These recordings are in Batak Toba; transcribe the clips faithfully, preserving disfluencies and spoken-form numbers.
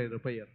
Fire, fire.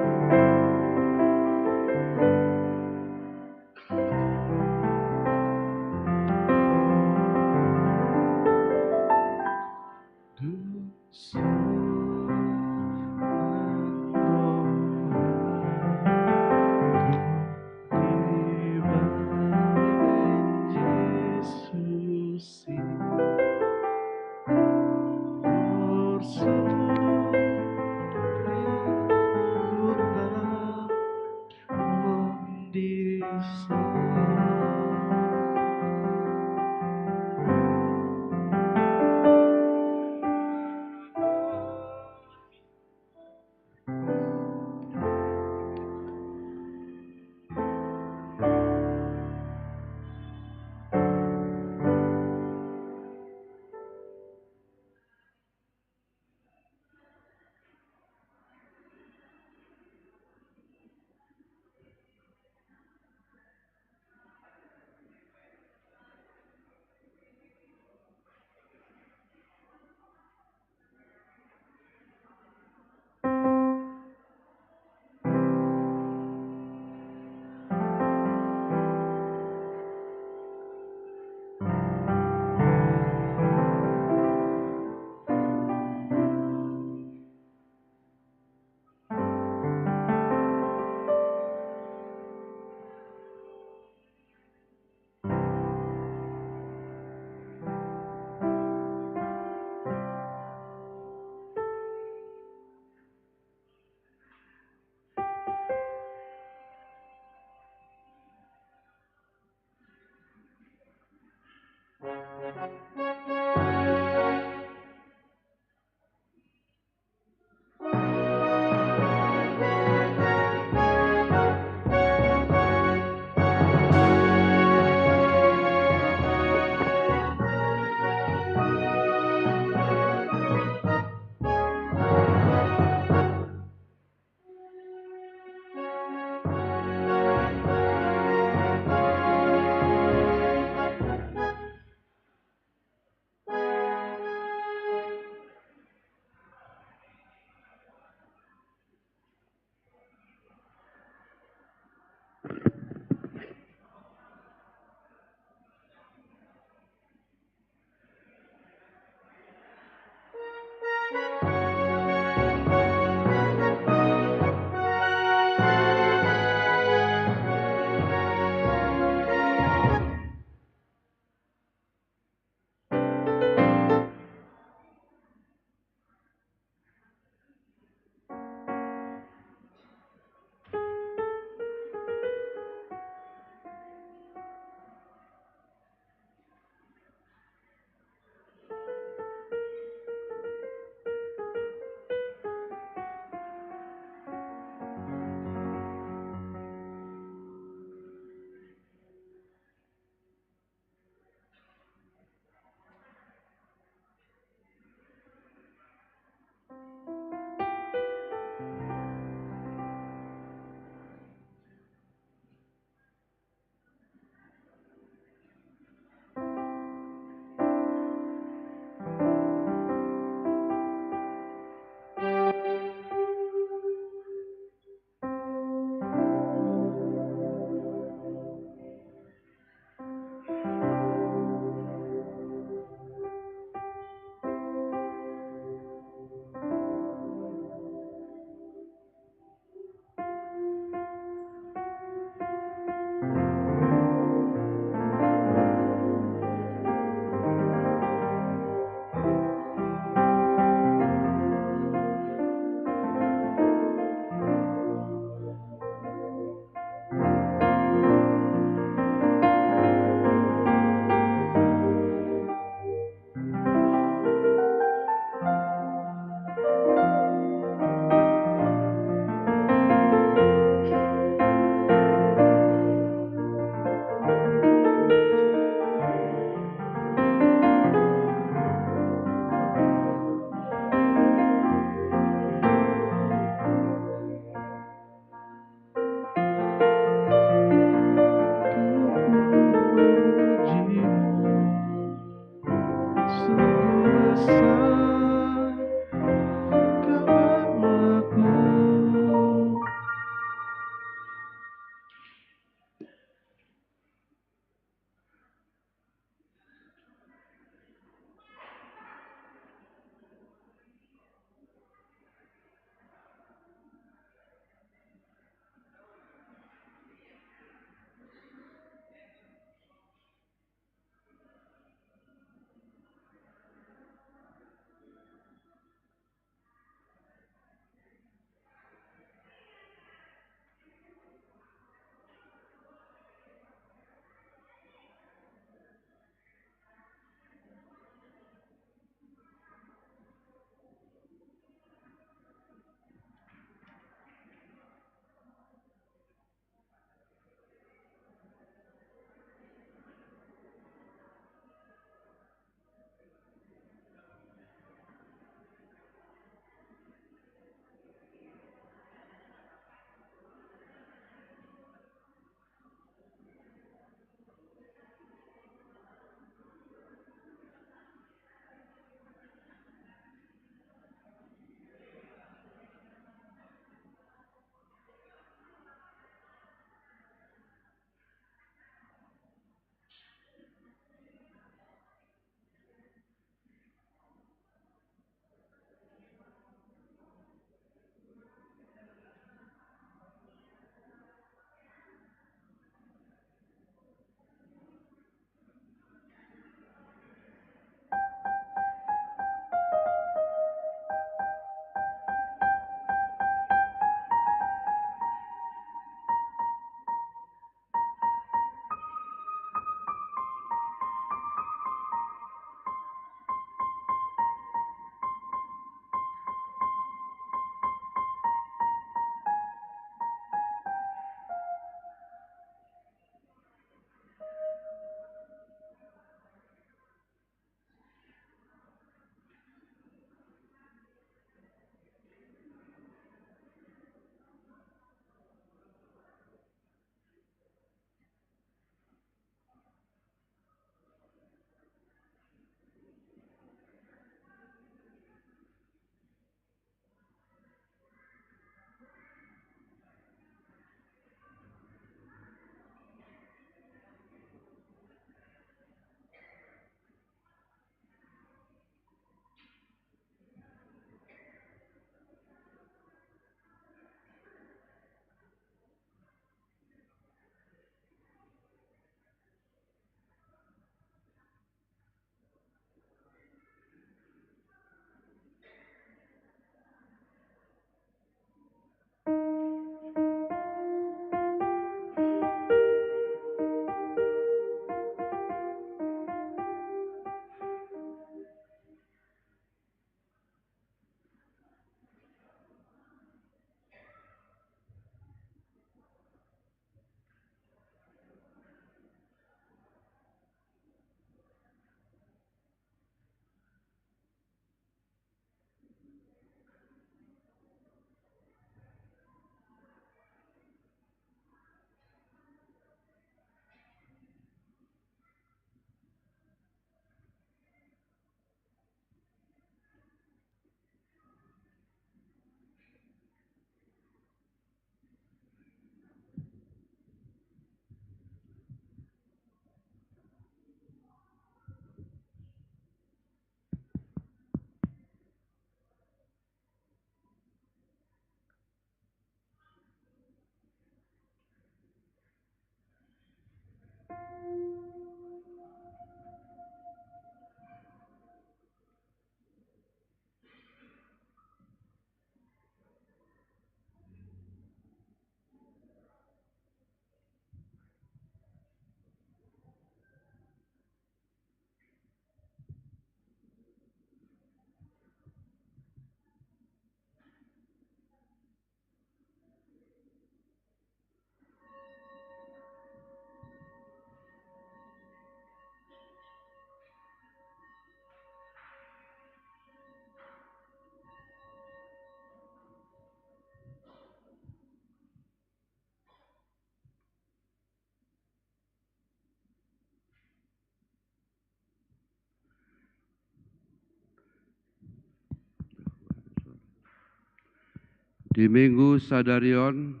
Di Minggu sadari on,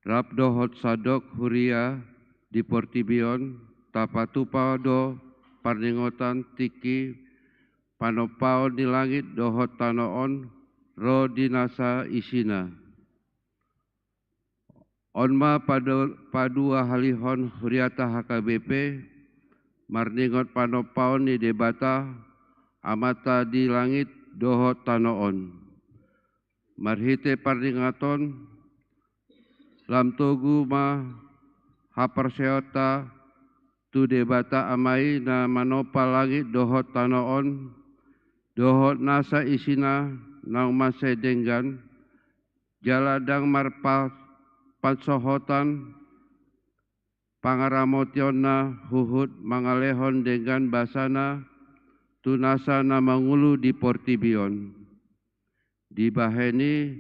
rap dohot sandok huria di portibi on, tapatupa do parningotan tingki panompaon ni langit dohot tano on ro di nasa isina. On ma pado-, paduahalihon huriata H K B P, marningot panompaon ni Debata, Amanta di langit dohot tano on. Marhite parningotan, lam togu ma haporseaonta tu Debata Ama i na manompa langit dohot tano on, dohot nasa isina naung mansai denggan, jala ndang marpa-, pansohotan pangaramotionna huhut mangalehon denggan basana tu nasa na mangolu di portibi on. Dibahen i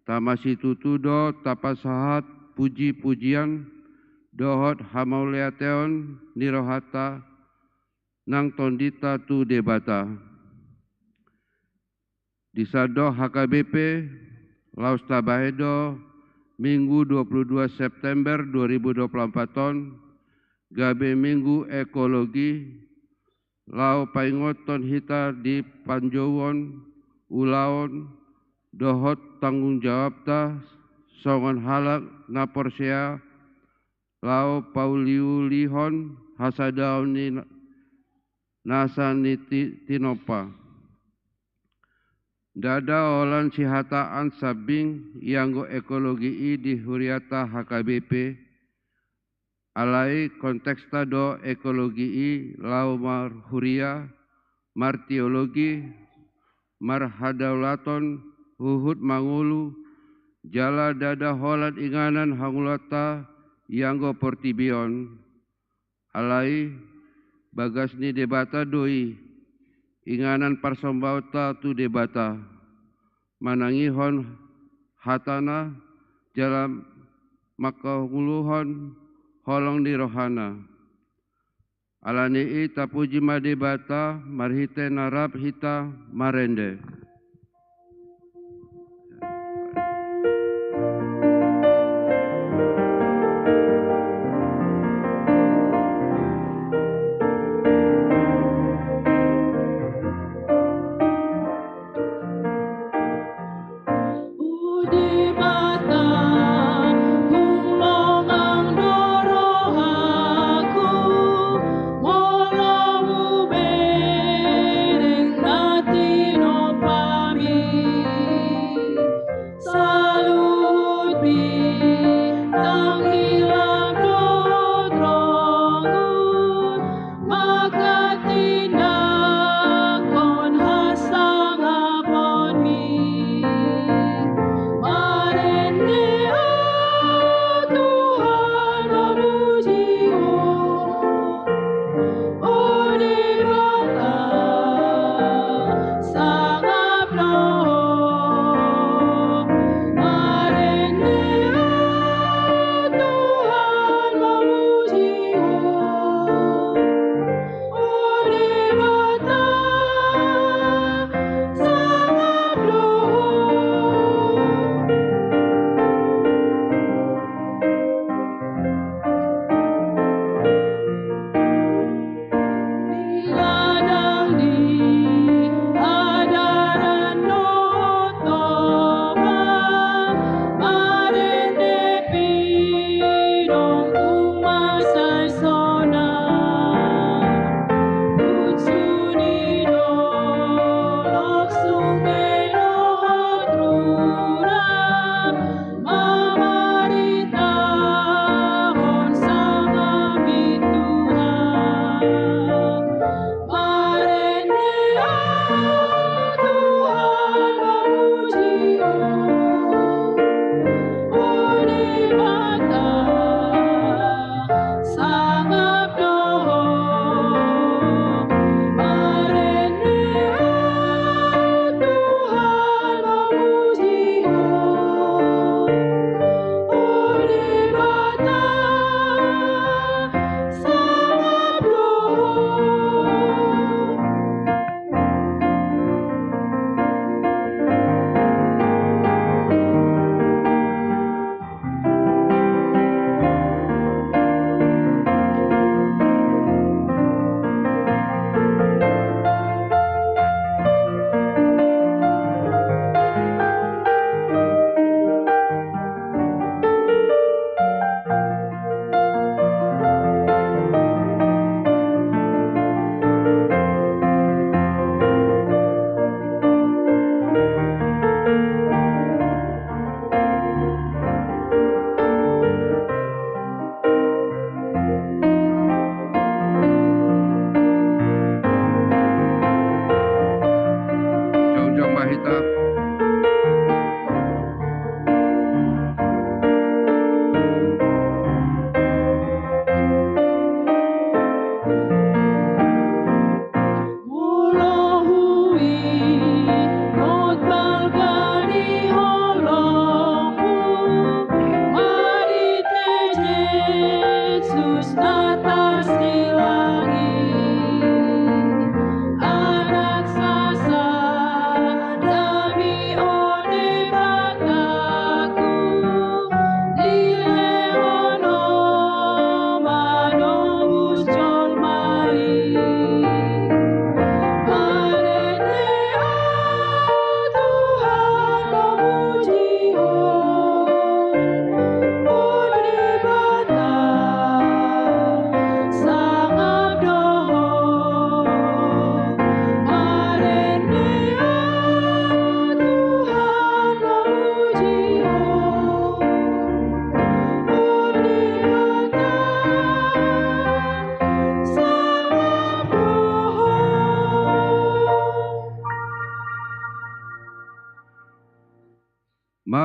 tamasitutu do tapasahat puji-pujian dohot hamauliateon ni rohanta nang tondinta tu Debata. Di sandok H K B P, laos tabahen do Minggu dua puluh dua September dua ribu dua puluh empat on, gabe Minggu Ekologi, laho paingothon hita di panjouon, ulaon, dohot tanggung jawabta songon halak na porsea, laho pauliulihon hasadaon ni na-, nasa ni ti-, tinompa. Ndada holan sihataan sambing ianggo ekologi i di huriata H K B P, alai konteksta do ekologi i laho marhuria, marteologi, marhadaulaton, huhut mangolu, jala ndada holan inganan hangoluanta ianggo portibi on. Alai bagas ni Debata do i, inganan parsombaonta tu Debata, manangihon hatana jala manghangoluhon holong ni rohana. Ala ni i tapuji ma Debata marhite na rap hita marende.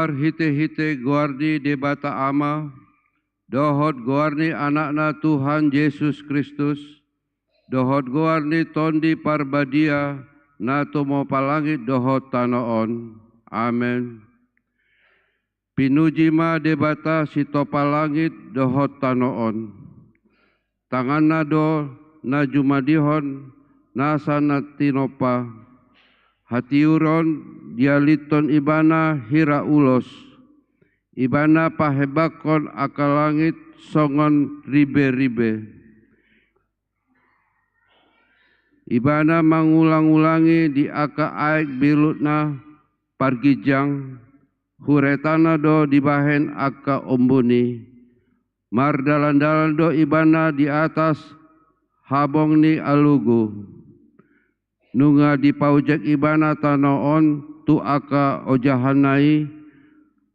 Marhite-hite goar ni Debata Ama, dohot goar ni Anakna Tuhan Jesus Kristus, dohot goar ni Tondi Parbadia, na tumompa langit dohot tano on. Amen. Pinuji ma Debata sitompa langit dohot tano on. Tanganna do na jumadihon nasa na tinompa. Hatiuron dialithon Ibana hira ulos. Ibana pahembangkon angka langit songon ribe-ribe. Ibana mangulang-ulangi di angka aek bilutna parginjang, huretana do dibahen angka ombun i. Mardalan-dalan do Ibana di atas habong ni alugu. Nunga dipaujak Ibana tano on tu angka ojahanna i,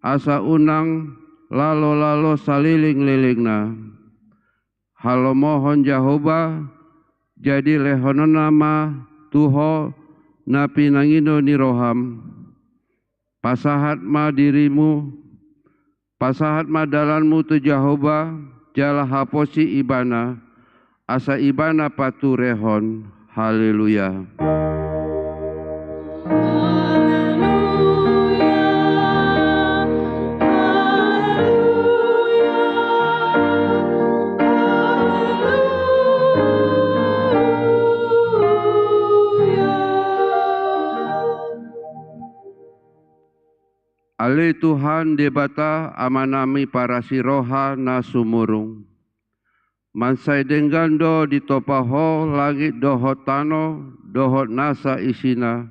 asa unang lalo-lalo saleleng-lelengna. Halomohon Jahowa, jadi lehononna ma tu ho na pinangido ni roham. Pasahat ma dirimu, pasahat ma dalanmu tu Jahowa, jala haposi Ibana, asa Ibana paturehon. Haleluya. Ale Tuhan Debata, Amanami parasi roha na sumurung. Mansai denggan do ditompa ho langit dohot tano, dohot nasa isina,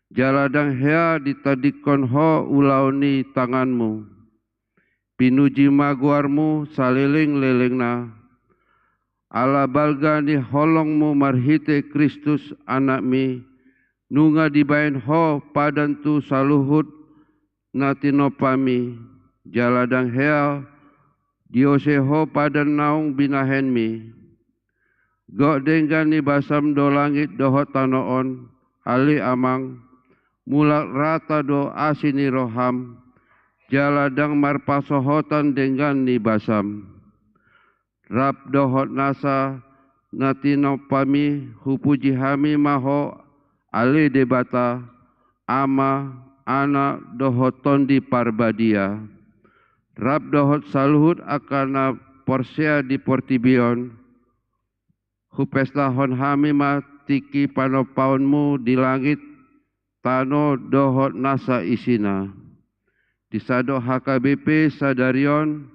jala ndang hea ditadingkon ho ulaon ni tanganmu. Pinuji ma goarmu saleleng-lelengna. Ala balga ni holongmu marhite Kristus Anakmi, nunga dibahen ho padan tu saluhut na tinompami, jala ndang hea diose ho padan naung binahenmi. Gok denggan ni basam do langit dohot tano on, ale Amang, mulak rata do asi ni roham, jala ndang marpasohotan denggan ni basam. Rap dohot nasa na tinompami hupuji hami ma ho, ale Debata, Ama, Anak, dohot Tondi Parbadia. Rap dohot saluhut angka na porsea di portibi on, hupestahon hami ma tingki panompaonmu di langit, tano dohot nasa isina. Disadok H K B P sadari on,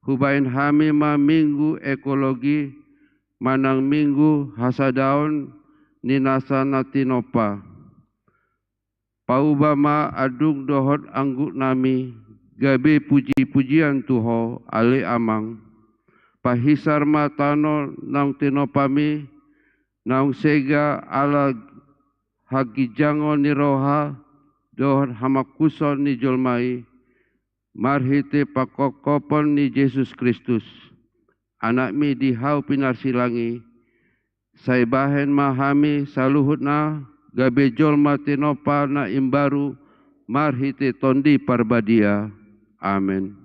hubahen hami ma Minggu Ekologi manang Minggu hasadaon ni nasa na tinompa. Pauba ma andung dohot angguknami gabe puji-pujian tu ho, ale Amang. Pahisar ma tano naung tinompami, naung sega ala haginjangon ni roha dohot hamangkuson ni jolma i, marhite pangkophopon ni Jesus Kristus, Anakmi di hau pinarsilang i, sai bahen ma hami saluhutna gabe jolma tinompa na imbaru marhite Tondi Parbadia. Amen.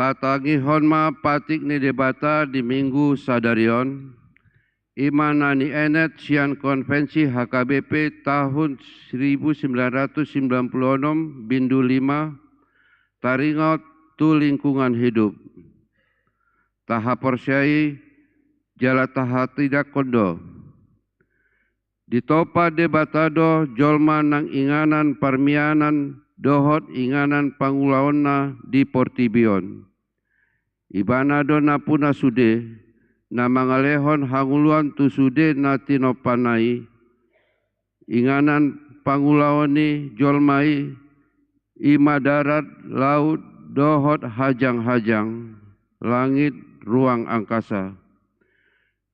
Tatangihon ma patik ni Debata di Minggu sadari on, i ma na nienet sian konvensi H K B P tahun seribu sembilan ratus sembilan puluh enam bindu lima, taringot tu lingkungan hidup. Tahaporseai jala tahatindangkon do. Ditompa Debata do jolma nang inganan parmianan dohot inganan pangulaonna di portibi on. Ibana do nampuna sude, na mangalehon hangoluan tu sude na tinompana i. Inganan pangulaon ni jolma i, i ma darat, laut, dohot hajanghajang, langit, ruang angkasa.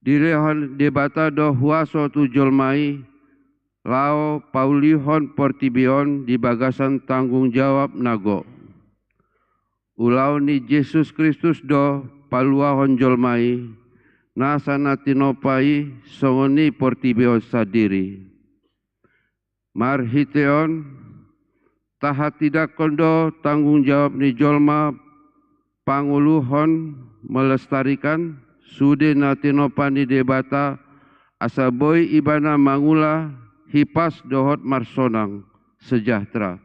Dilehon Debata do huaso tu jolma i, laho paulihon portibi on di bagasan tanggung jawab na gok. Ulaon ni Jesus Kristus do paluahon jolma i, nasa na tinompa i songon i portibi on sandiri. Marhite on, tahatindangkon do tanggung jawab ni jolma pangoluhon, melestarikan sude na tinompa ni Debata, asa boi ibana mangula hipas dohot marsonang, sejahtera.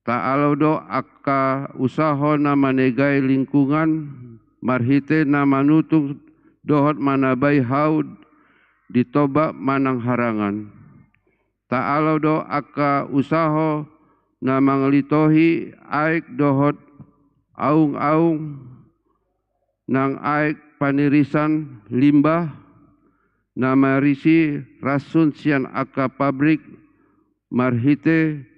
Taalo do angka usaho na manegai lingkungan marhite na manutung dohot manabai hau di tombak manang harangan. Taalo do angka usaho na mangalitohi aek dohot aung-aung nang aek panirisan limbah na marisi ransun sian angka pabrik marhite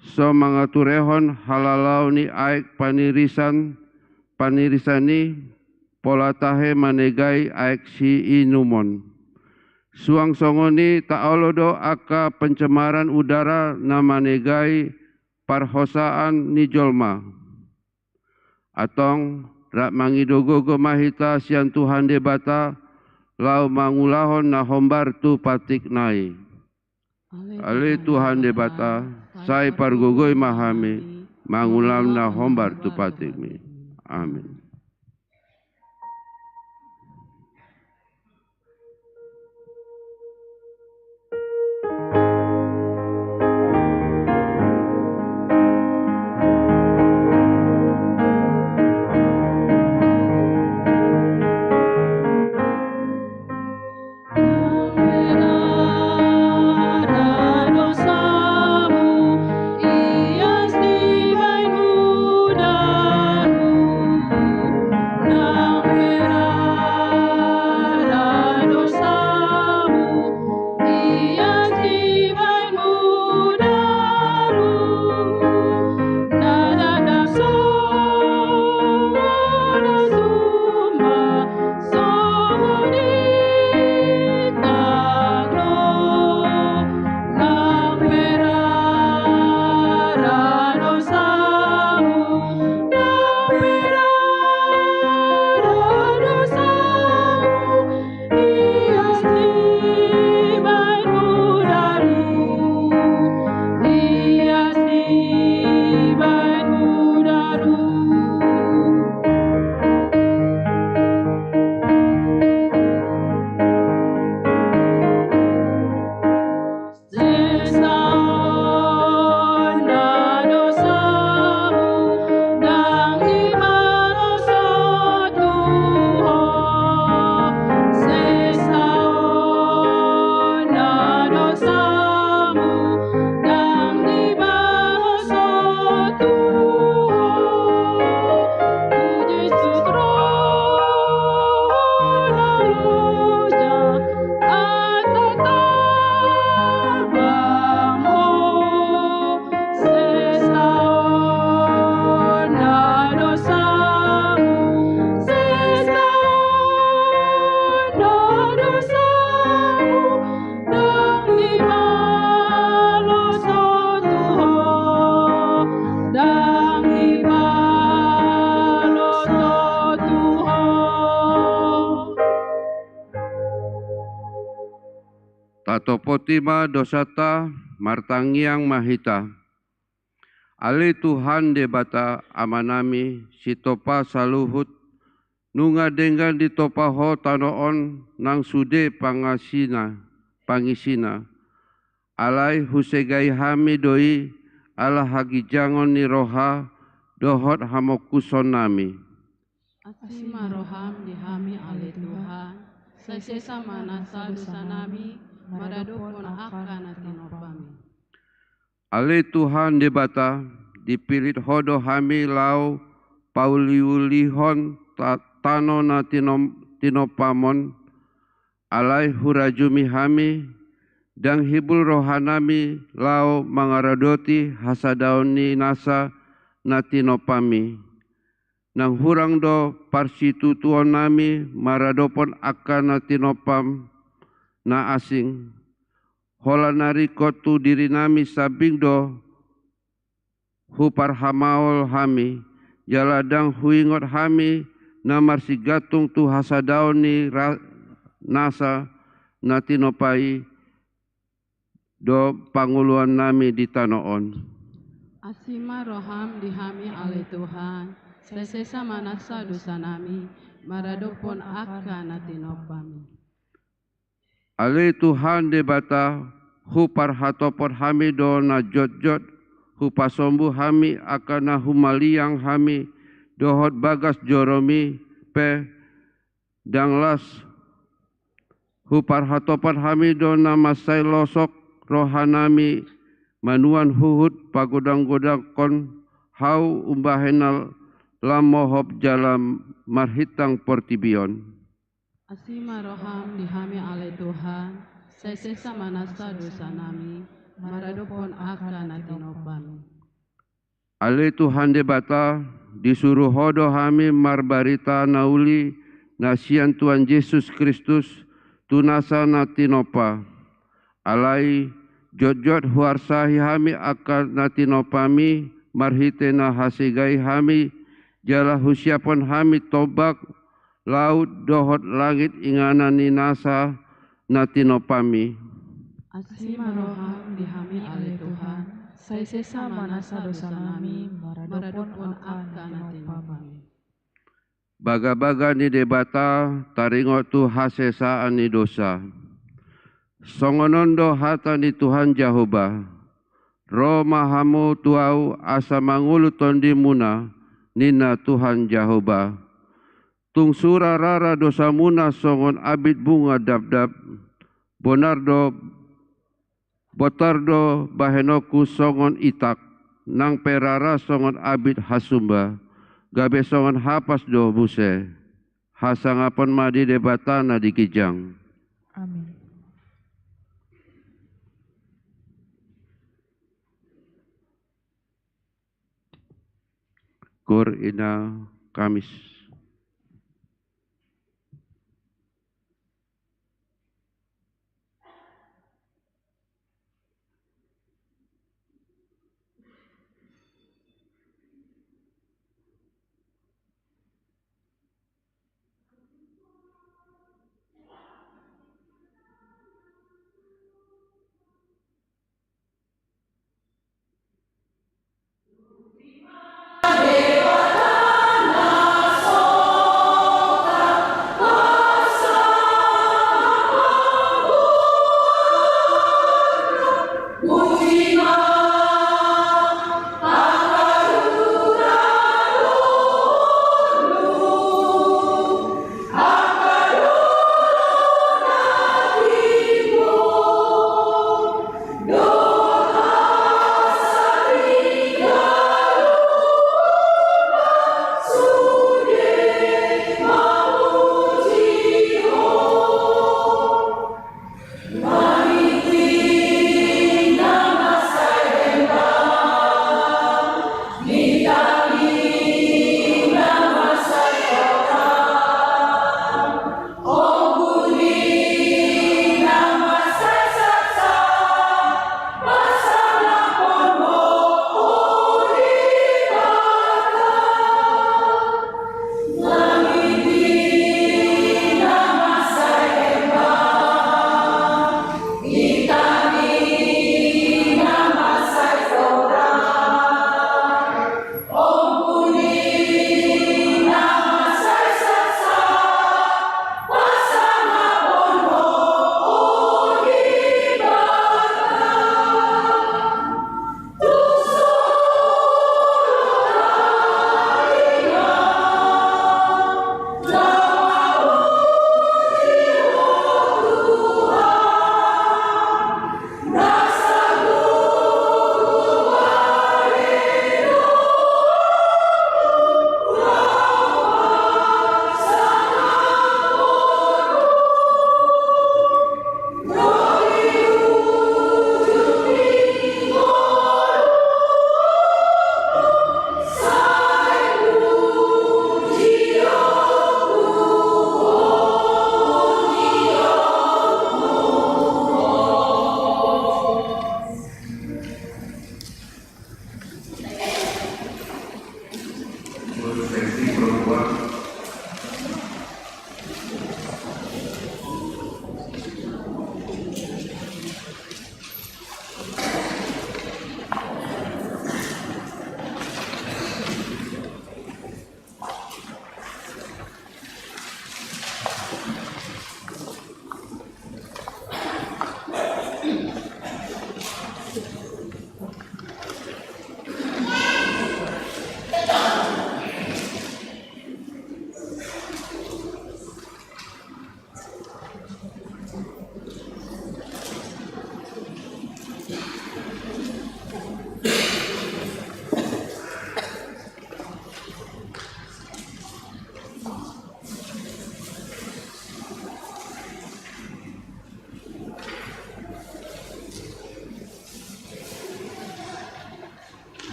so mangaturehon halalaon ni aek panirisan, panirisan i pola tahe manegai aek siinumon. Suang songon i taolo do angka pencemaran udara na manegai parhosaan ni jolma. Antong rap mangido gogo ma hita sian Tuhan Debata laho mangulahon na hombar tu patikna i. Ale Tuhan Debata, sai pargogoi ma hami mangulam na hombar tu patikmi. Amin. Tatopoti ma dosanta, martangiang ma hita. Ale Tuhan Debata Amanami, sitompa saluhut, nunga denggan ditompa Ho tano on nang sude pangasina, pangisina. Alai husegai hami do i ala haginjangon ni roha dohot hamongkusonnami. Asi ma roham di hami, ale Tuhan, sai sesa ma nasa dosanami maradophon angka na tinompami. Ale Tuhan Debata, dipilit Ho do hami laho pauliulihon ta-, tano na tinom-, tinompam on, alai hurajumi hami, ndang hibul rohanami laho mangaradoti hasadaon ni nasa na tinompami. Ndang hurang do parsitutuonnami maradophon angka na tinompam na asing. Holan na ringkot tu dirinami sambing do huparhamaol hami, jala ndang huingot hami na marsigantung tu hasadaon ni ra-, nasa na tinompa i do pangoluannami di tano on. Asi ma roham di hami, ale Tuhan, sai sesa ma nasa dosanami maradophon angka na tinompami. Ale Tuhan Debata, huparhatopot hami do na jotjot, hupasombu hami angka na humaliang hami dohot bagas joromi pe ndang las. Huparhatopot hami do na mansai losok rohanami manuan huhut pagodanggodangkon hau umbahen na lam mohop jala marhintang portibi on. Asi ma roham di hami, ale Tuhan, sai sesa ma nasa dosanami maradophon angka na tinompami. Ale Tuhan Debata, disuru Ho do hami marbarita na uli na sian Tuhan Jesus Kristus tu nasa na tinompa. Alai jotjot huarsahi hami angka na tinompami marhite na hasegai hami, jala husiaphon hami tombak, laut dohot langit inganan ni nasa na tinompami. Asi ma roham di hami, ale Tuhan, sai sesa ma nasa dosanami maradophon angka na tinompami. Bagabaga ni Debata taringot tu hasesaan ni dosa. Songon on do hata ni Tuhan Jahowa: Ro ma hamu tu Ahu asa mangolu tondimuna, ninna Tuhan Jahowa. Tung sura rara dosamuna songon abit bunga dabdab, bonar do, bontar do bahenonku songon itak, nang pe rara songon abit hasumba, gabe songon hapas do muse. Hasangapon ma di Debata na di ginjang. Amin. Cor Ina Kamis.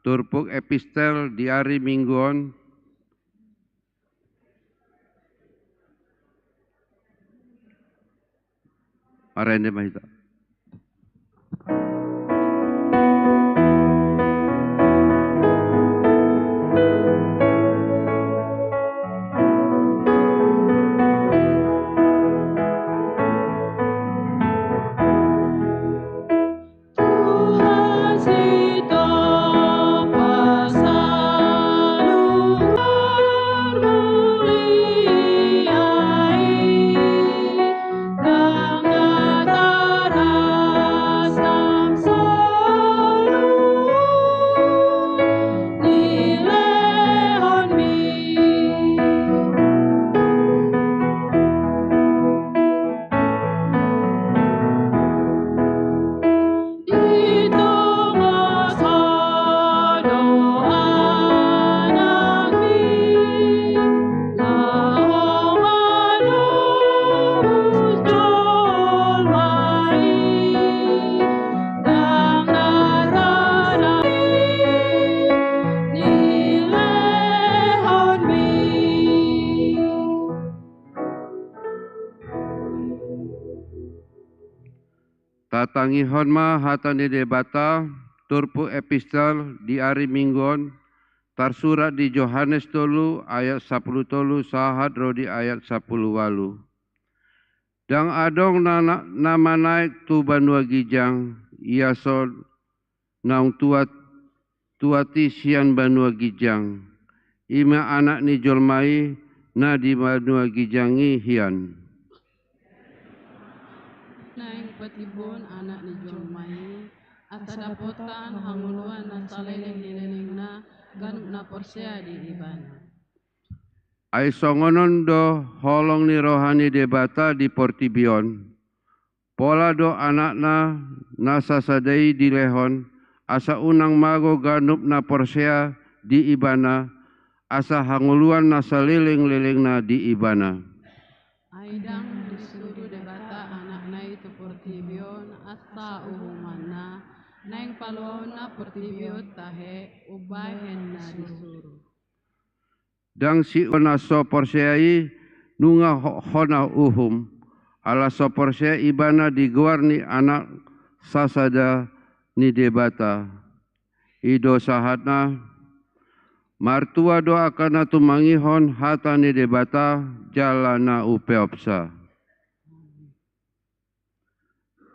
Turpuk epistel di ari Minggu on. Marende ma hita. Tatangihon ma hata ni Debata, turpuk epistel di ari Minggu on, tarsurat di Johannes tolu ayat sapuluh tolu sahat ro di ayat sapuluh ualu. Ndang adong na, na, na manaek tu banua ginjang, ia so naung tuat, tuat i sian banua ginjang. I ma Anak ni jolma i, na di banua ginjang i hian. Naeng patimbun Anak ni jolma i, asa dapotan hangoluan na saleleng ni lelengna ganup na porsea di Ibana. Ai songon on do holong ni roha ni Debata di portibi on. Pola do Anakna na sasada i dilehon, asa unang mago ganup na porsea di Ibana, asa hangoluan na saleleng-lelengna di Ibana. Ai ndang disuruh Debata Anakna i tu portibi on asa uhumanna, naeng paluaonna portibi on tahe umbahen na disuruh. Ndang siuhum na so porsea i nunga ho-, hona uhum, ala so porsea ibana di goar ni Anak sasada ni Debata. I do sahatna, martua do angka na tumangihon hata ni Debata jala na umpeopsa.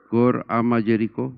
Gor Ama Jeriko.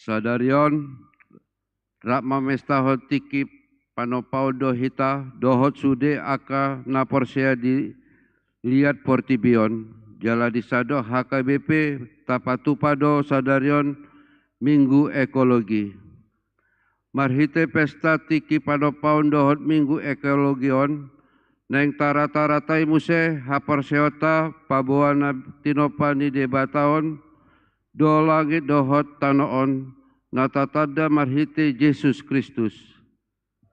Sadari on, rap mamestahon tingki panompaon do hita dohot sude angka na porsea di liat portibi on. Jala di sandok H K B P tapatupa do sadari on Minggu Ekologi. Marhite pesta tingki panompaon dohot Minggu Ekologi on, naeng tarata-ratai muse haporseaonta paboa na tinompa ni Debata on do langit dohot tano on, na tatanda marhite Jesus Kristus.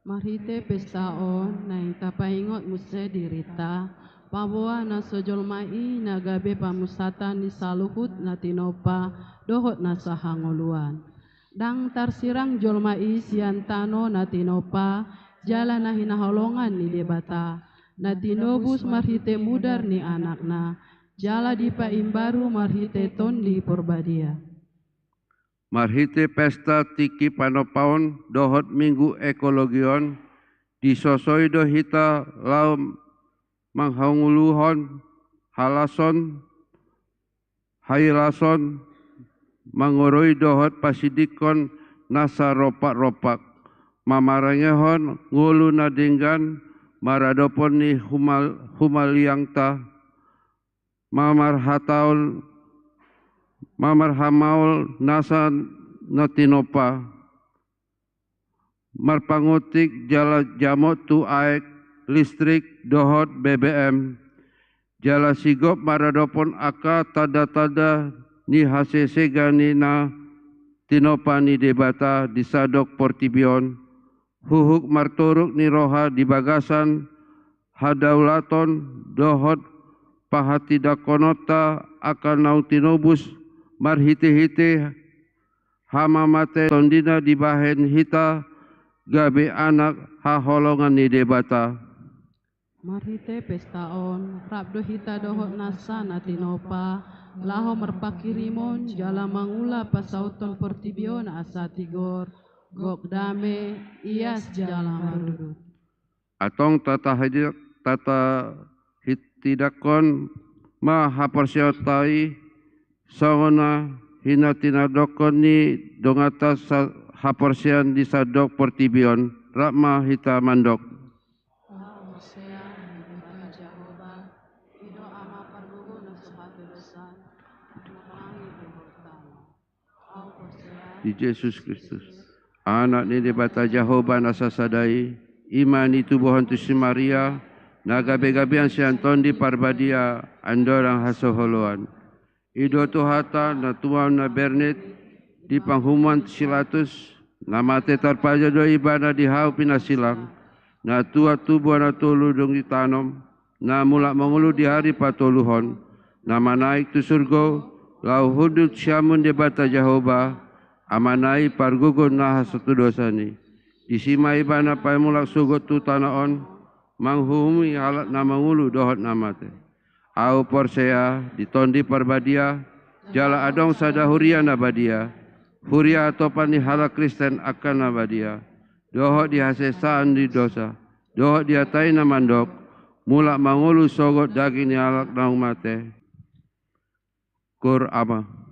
Marhite pesta on naeng tapaingot muse dirinta, paboa na so jolma i na gabe pamusatan ni saluhut na tinompa dohot na sahangoluan. Ndang tarsirang jolma i sian tano na tinompa jala na hinaholongan ni Debata, na tinobus marhite mudar ni Anakna, jala dipaimbaru marhite Tondi Porbadia. Marhite pesta tingki panompaon dohot Minggu Ekologi on, disosoi do hita laho manghangoluhon halason, hailason, mangorui dohot pasindingkon nasa rompak-rompak, mamarangehon ngolu na denggan maradophon ni humal-, humaliangta, mamarhataon, mamarhamaol nasa na tinompa, marpanguntik jala jamot tu aek, listrik dohot B B M, jala sigop maradophon angka tanda-tanda ni hasesega ni na tinompa ni Debata di sandok portibi on, huhut martoruk ni roha di bagasan hadaulaton dohot pahatindangkononta angka naung tinobus marhite-hite hamamate Tondina dibahen hita gabe anak haholongan ni Debata. Marhite pesta on, rap do hita dohot nasa na tinompa, laho marpanghirimon jala mangula pasauthon portibi on asa tigor, gok, dame, ias jala marudut. Antong tatahidak-, tatahitindakhon ma haporseaonta i, songon na hinatinadongkon ni donganta sa-, haporseaon di sandok portibi on, rap ma hita mandok. Ahu porsea di Debata Jahowa, i do Ama pargogo na so hatudosan, na langit dohot tano. Ahu porsea di Jesus Kristus, Anak ni Debata Jahowa na sasada i, i ma na ditubuhon tu si Maria, na gabe-gabean sian Tondi Parbadia, andorang hasaholoan. I do Tuhanta na tuan na bernit di panghumuan si Pilatus, na mate tarpajal do Ibana di hau pinasilang, na tuat tubu na tolu dung ditanom, na mulak mangolu di ari patoluhon, na manaek tu surgo, laho hundul siamun Debata Jahowa, Amana i pargogo na hasatudosan i. Disi ma Ibana paimulak sogot tu tano on, manguhumi halak na mangolu dohot na mate. Ahu porsea di Tondi Parbadia, jala adong sada huria na badia, huria atopan ni halak Kristen angka na badia, dohot di hasesaan ni dosa, dohot di hata i na mandok, mulak mangolu sogot daging ni halak naung mate. Kur Ama.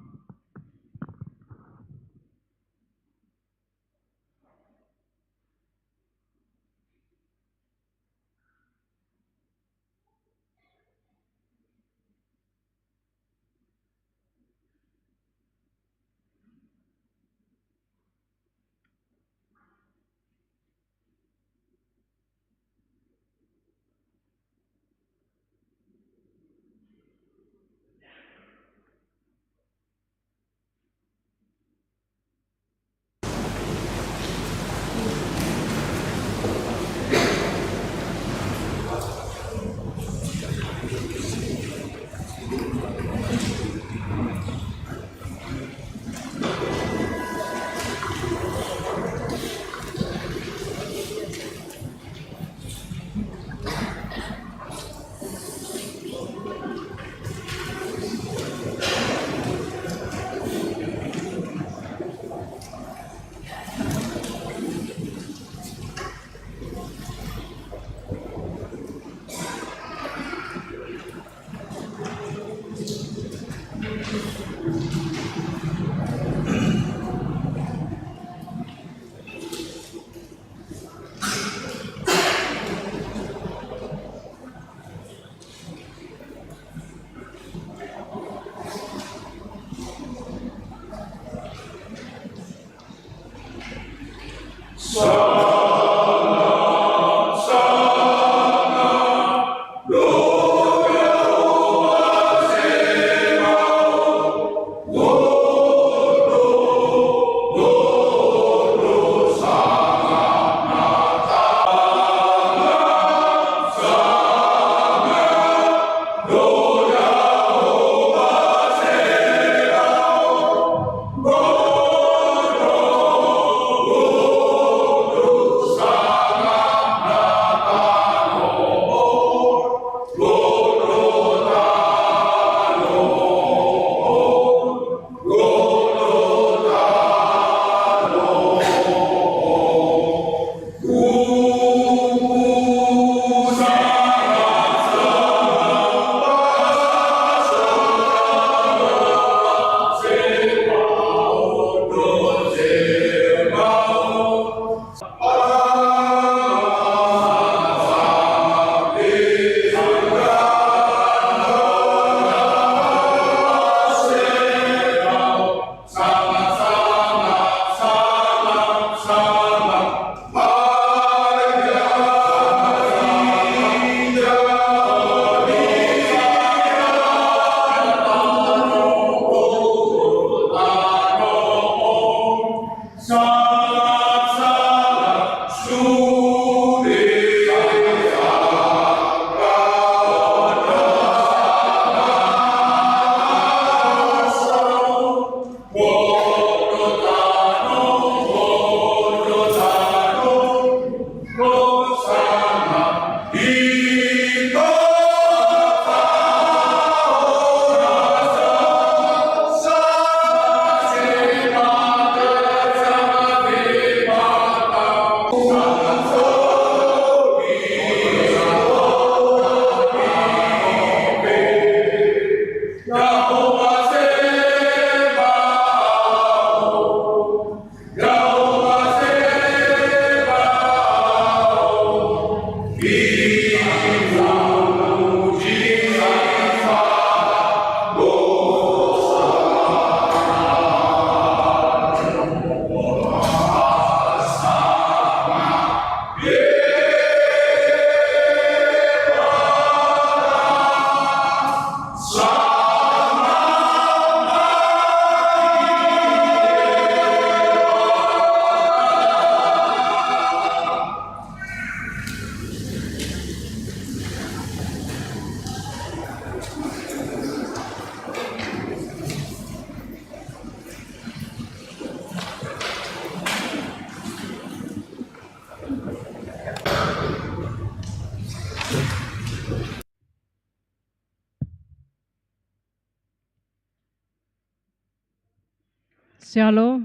Shalom.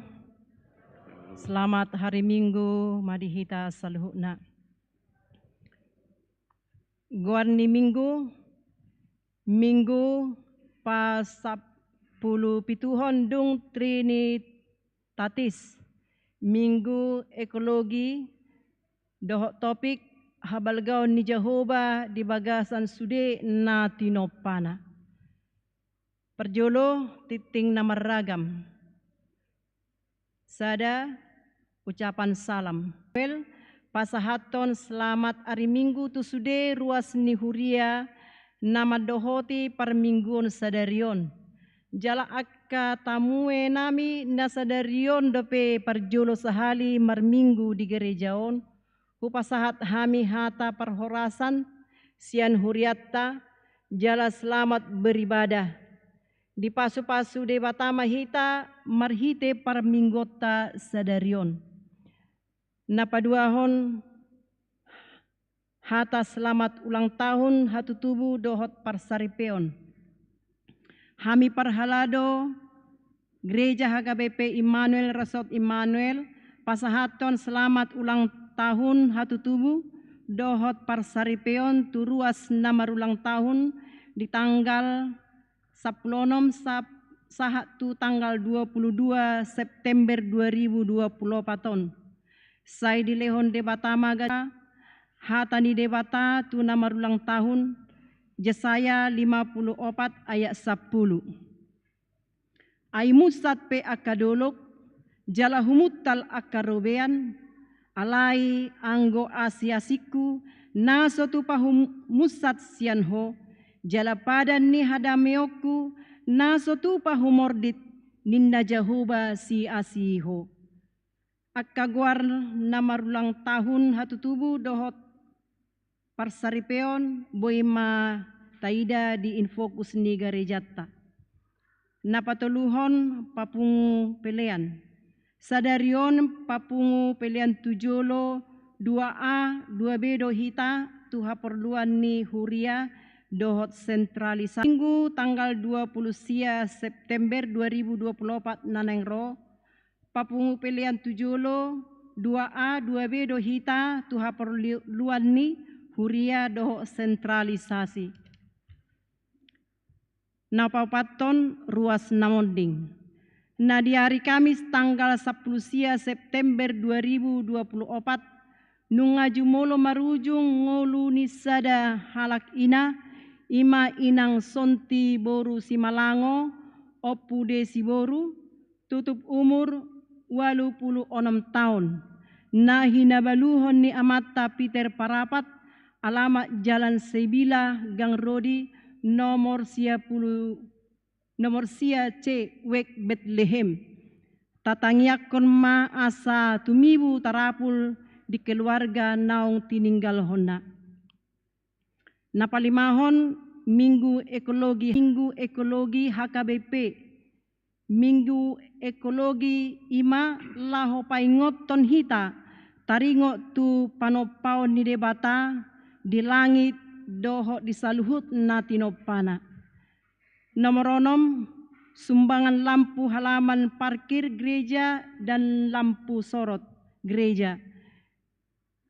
Selamat hari Minggu ma di hita saluhutna. Goar ni Minggu, Minggu pasampulu pituhon dung Trinitatis, Minggu ekologi, dohot topik habalgaon ni Jahowa di bagasan sude na tinompana. Parjolo, tingting na marragam. Sada, ucapan salam. Pasahathon selamat ari Minggu tu sude ruas ni huria na mandohoti parmingguon sadari on. Jala angka tamue nami na sadari on dope parjolo sahali marminggu di gereja on, hupasahat hami hata parhorasan sian hurianta, jala selamat beribadah. Dipasupasu Debata ma hita marhite parmingguonta sadari on. Na paduahon, hata selamat ulang tahun hatutubu dohot parsaripeon. Hami parhalado Gereja H K B P Immanuel Resort Immanuel pasahathon selamat ulang tahun hatutubu dohot parsaripeon tu ruas na marulang tahun di tanggal sampulu onom sap-, sahat tu tanggal dua puluh dua September dua ribu dua puluh opat on. Sai dilehon Debata ma hata ni Debata tu na marulang tahun, Jesaya lima puluh opat ayat sampulu. Ai munsat pe angka dolok, jala humuntal angka robean, alai anggo asiasingku na so tupa humunsat sian ho, jala padan ni hadameonku na so tupa humordit, ninna Jahowa siasi ho. Angka goar na marulang tahun hatutubu dohot parsaripeon boi ma taida di infokus ni garejanta. Na patoluhon, papungu pelean. Sadari on papungu pelean tu jolo dua A dua B do hita tu haporluan ni huria dohot sentralisasi. Minggu tanggal dua puluh sia September dua ribu dua puluh opat na naeng ro, papungu pelean tu jolo dua A dua B do hita tu haporluan ni huria dohot sentralisasi. Na paopathon, ruas na monding. Na di ari Kamis tanggal sampulu sia September dua ribu dua puluh opat, nunga jumolo marujung ngolu ni sada halak ina, i ma inang Sonti boru Simalango, Ompu Desi boru, tutup umur ualu pulu onom taon, na hinabaluhon ni amanta Peter Parapat, alamat Jalan Sebila, Gang Rodi, nomor sia pulu, nomor sia C, Wek Betlehem. Tatangiangkon ma asa tumibu tarapul di keluarga naung tininggalhonna. Na palimahon, Minggu Ekologi, Minggu Ekologi H K B P. Minggu Ekologi i ma laho paingothon hita taringot tu panompaon ni Debata di langit dohot di saluhut na tinompana. Nomor onom, sumbangan lampu halaman parkir gereja dan lampu sorot gereja.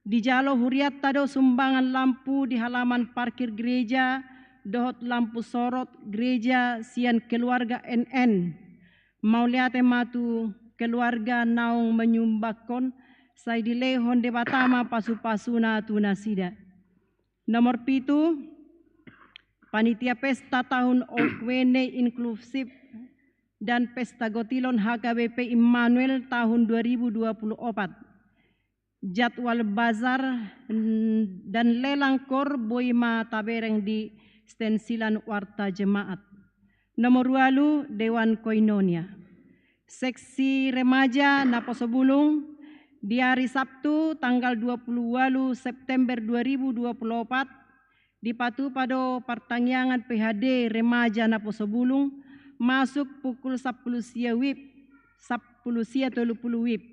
Dijalo hurianta do sumbangan lampu di halaman parkir gereja dohot lampu sorot gereja sian keluarga N N. Mauliate ma tu keluarga naung manyumbangkon, sai dilehon Debata ma pasupasuna tu nasida. Nomor pitu, panitia pesta tahun Oecuene Inclusive dan pesta gotilon H K B P Immanuel tahun dua ribu dua puluh opat. Jadwal bazar, mm, dan lelang kor boi ma tabereng di stensilan Warta Jemaat. Nomor ualu, Dewan Koinonia. Seksi remaja Naposobulung, di ari Sabtu tanggal dua puluh ualu September dua ribu dua puluh opat, dipatupa do partangiangan P H D remaja Naposobulung, masuk pukul sampulu sia wib, sampulu sia tolu pulu wib.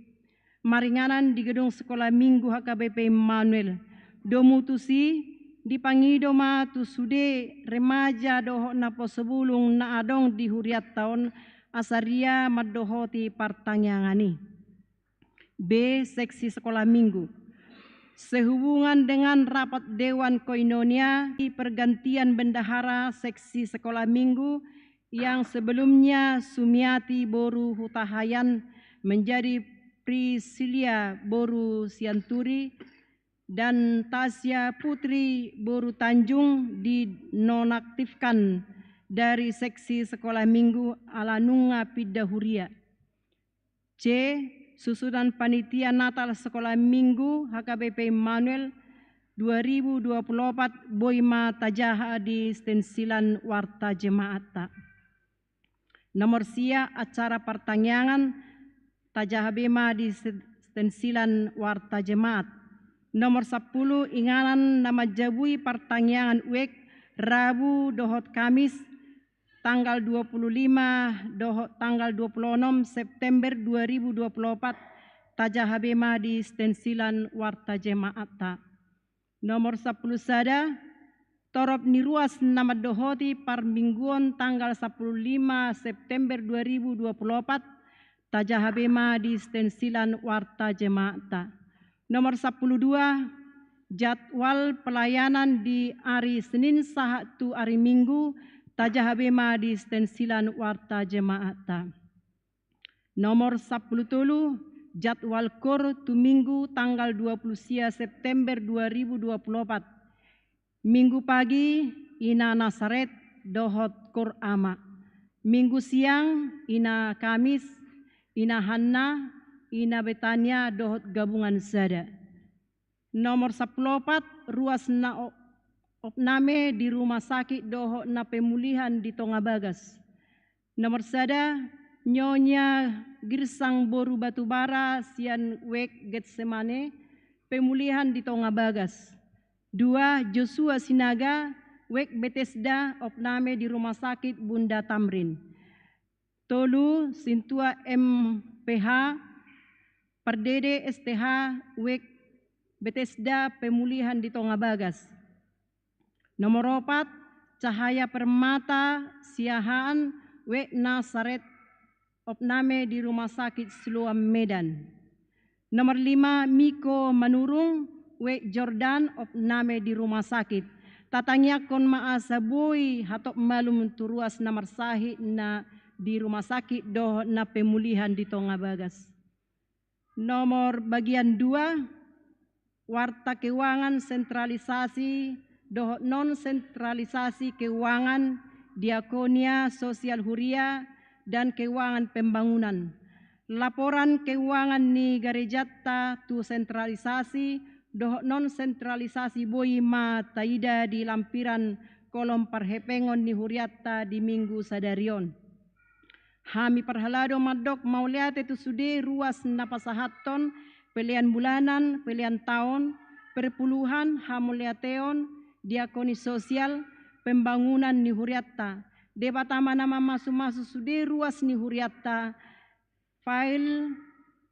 Maringanan di gedung Sekolah Minggu H K B P Immanuel. Domu tusi, dipangido ma tu sude remaja dohot Naposobulung na adong di hurianta on, Asaria mandohoti partangiangan i. B. Seksi Sekolah Minggu. Sehubungan dengan rapat Dewan Koinonia, pergantian bendahara Seksi Sekolah Minggu yang sebelumnya Sumiati boru Hutahaean menjadi Priscilia boru Sianturi dan Tasya Putri boru Tanjung dinonaktifkan dari Seksi Sekolah Minggu ala nunga pinda huria. C. Susunan panitia Natal Sekolah Minggu H K B P Immanuel dua ribu dua puluh opat boi ma tajaha di stensilan Warta Jemaatta. Nomor sia, acara partangiangan tajaha be ma di sten-, stensilan Warta Jemaat. Nomor sampulu, inganan na manjabui partangiangan wijk Rabu dohot Kamis tanggal dua puluh lima dohot tanggal dua puluh onom September dua ribu dua puluh opat tajaha be ma di stensilan Warta Jemaatta. Nomor sampulu sada, torop ni ruas na mandohoti parmingguon tanggal sampulu lima September dua ribu dua puluh opat tajaha be ma di stensilan Warta Jemaatta. Nomor sampulu dua, jadwal pelayanan di ari Senin sahat tu ari Minggu tajaha be ma di stensilan Warta Jemaatta. Nomor sampulu tolu, jadwal koor tu Minggu tanggal dua puluh sia September dua ribu dua puluh opat. Minggu pagi, Ina Nasaret dohot Koor Ama. Minggu siang, Ina Kamis, Ina Hanna, Ina Betania dohot Gabungan Sada. Nomor sampulu opat, ruas na o-, opname di rumah sakit dohot na pemulihan di tonga bagas. Nomor sada, Nyonya Girsang boru Batubara sian wijk Getsemane, pemulihan di tonga bagas. Dua, Joshua Sinaga, wijk Betesda, opname di rumah sakit Bunda Tamrin. Tolu, Sintua M P H, Pardede S T H, wijk Betesda, pemulihan di tonga bagas. Nomor opat, Cahaya Permata Siahaan, wijk Nasaret, opname di Rumah Sakit Siloam Medan. Nomor lima, Miko Manurung, wijk Jordan, opname di rumah sakit. Tatangiangkon ma asa boi hatop malum tu ruas na marsahit na di rumah sakit dohot na pemulihan di tonga bagas. Nomor bagian dua, warta keuangan sentralisasi dohot non sentralisasi keuangan, diakonia, sosial huria, dan keuangan pembangunan. Laporan keuangan ni garejanta tu sentralisasi dohot non sentralisasi boi ma taida di lampiran kolom parhepengon ni hurianta di minggu sadari on. Hami parhalado mandok mauliate tu sude ruas na pasahathon pelean bulanan, pelean taon, perpuluhan, hamauliateon, diakoni sosial, pembangunan ni hurianta. Debata ma na mamasumasu sude ruas ni hurianta. File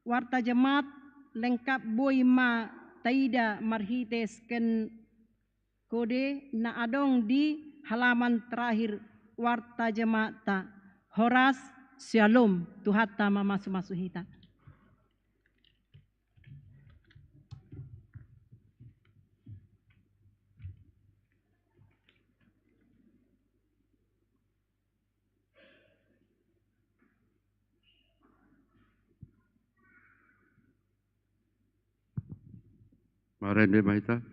warta jemaat lengkap boi ma taida marhite scan kode na adong di halaman terakhir warta jemaatta. Horas, syalom, Tuhanta mamasumasu hita. Marende ma hita.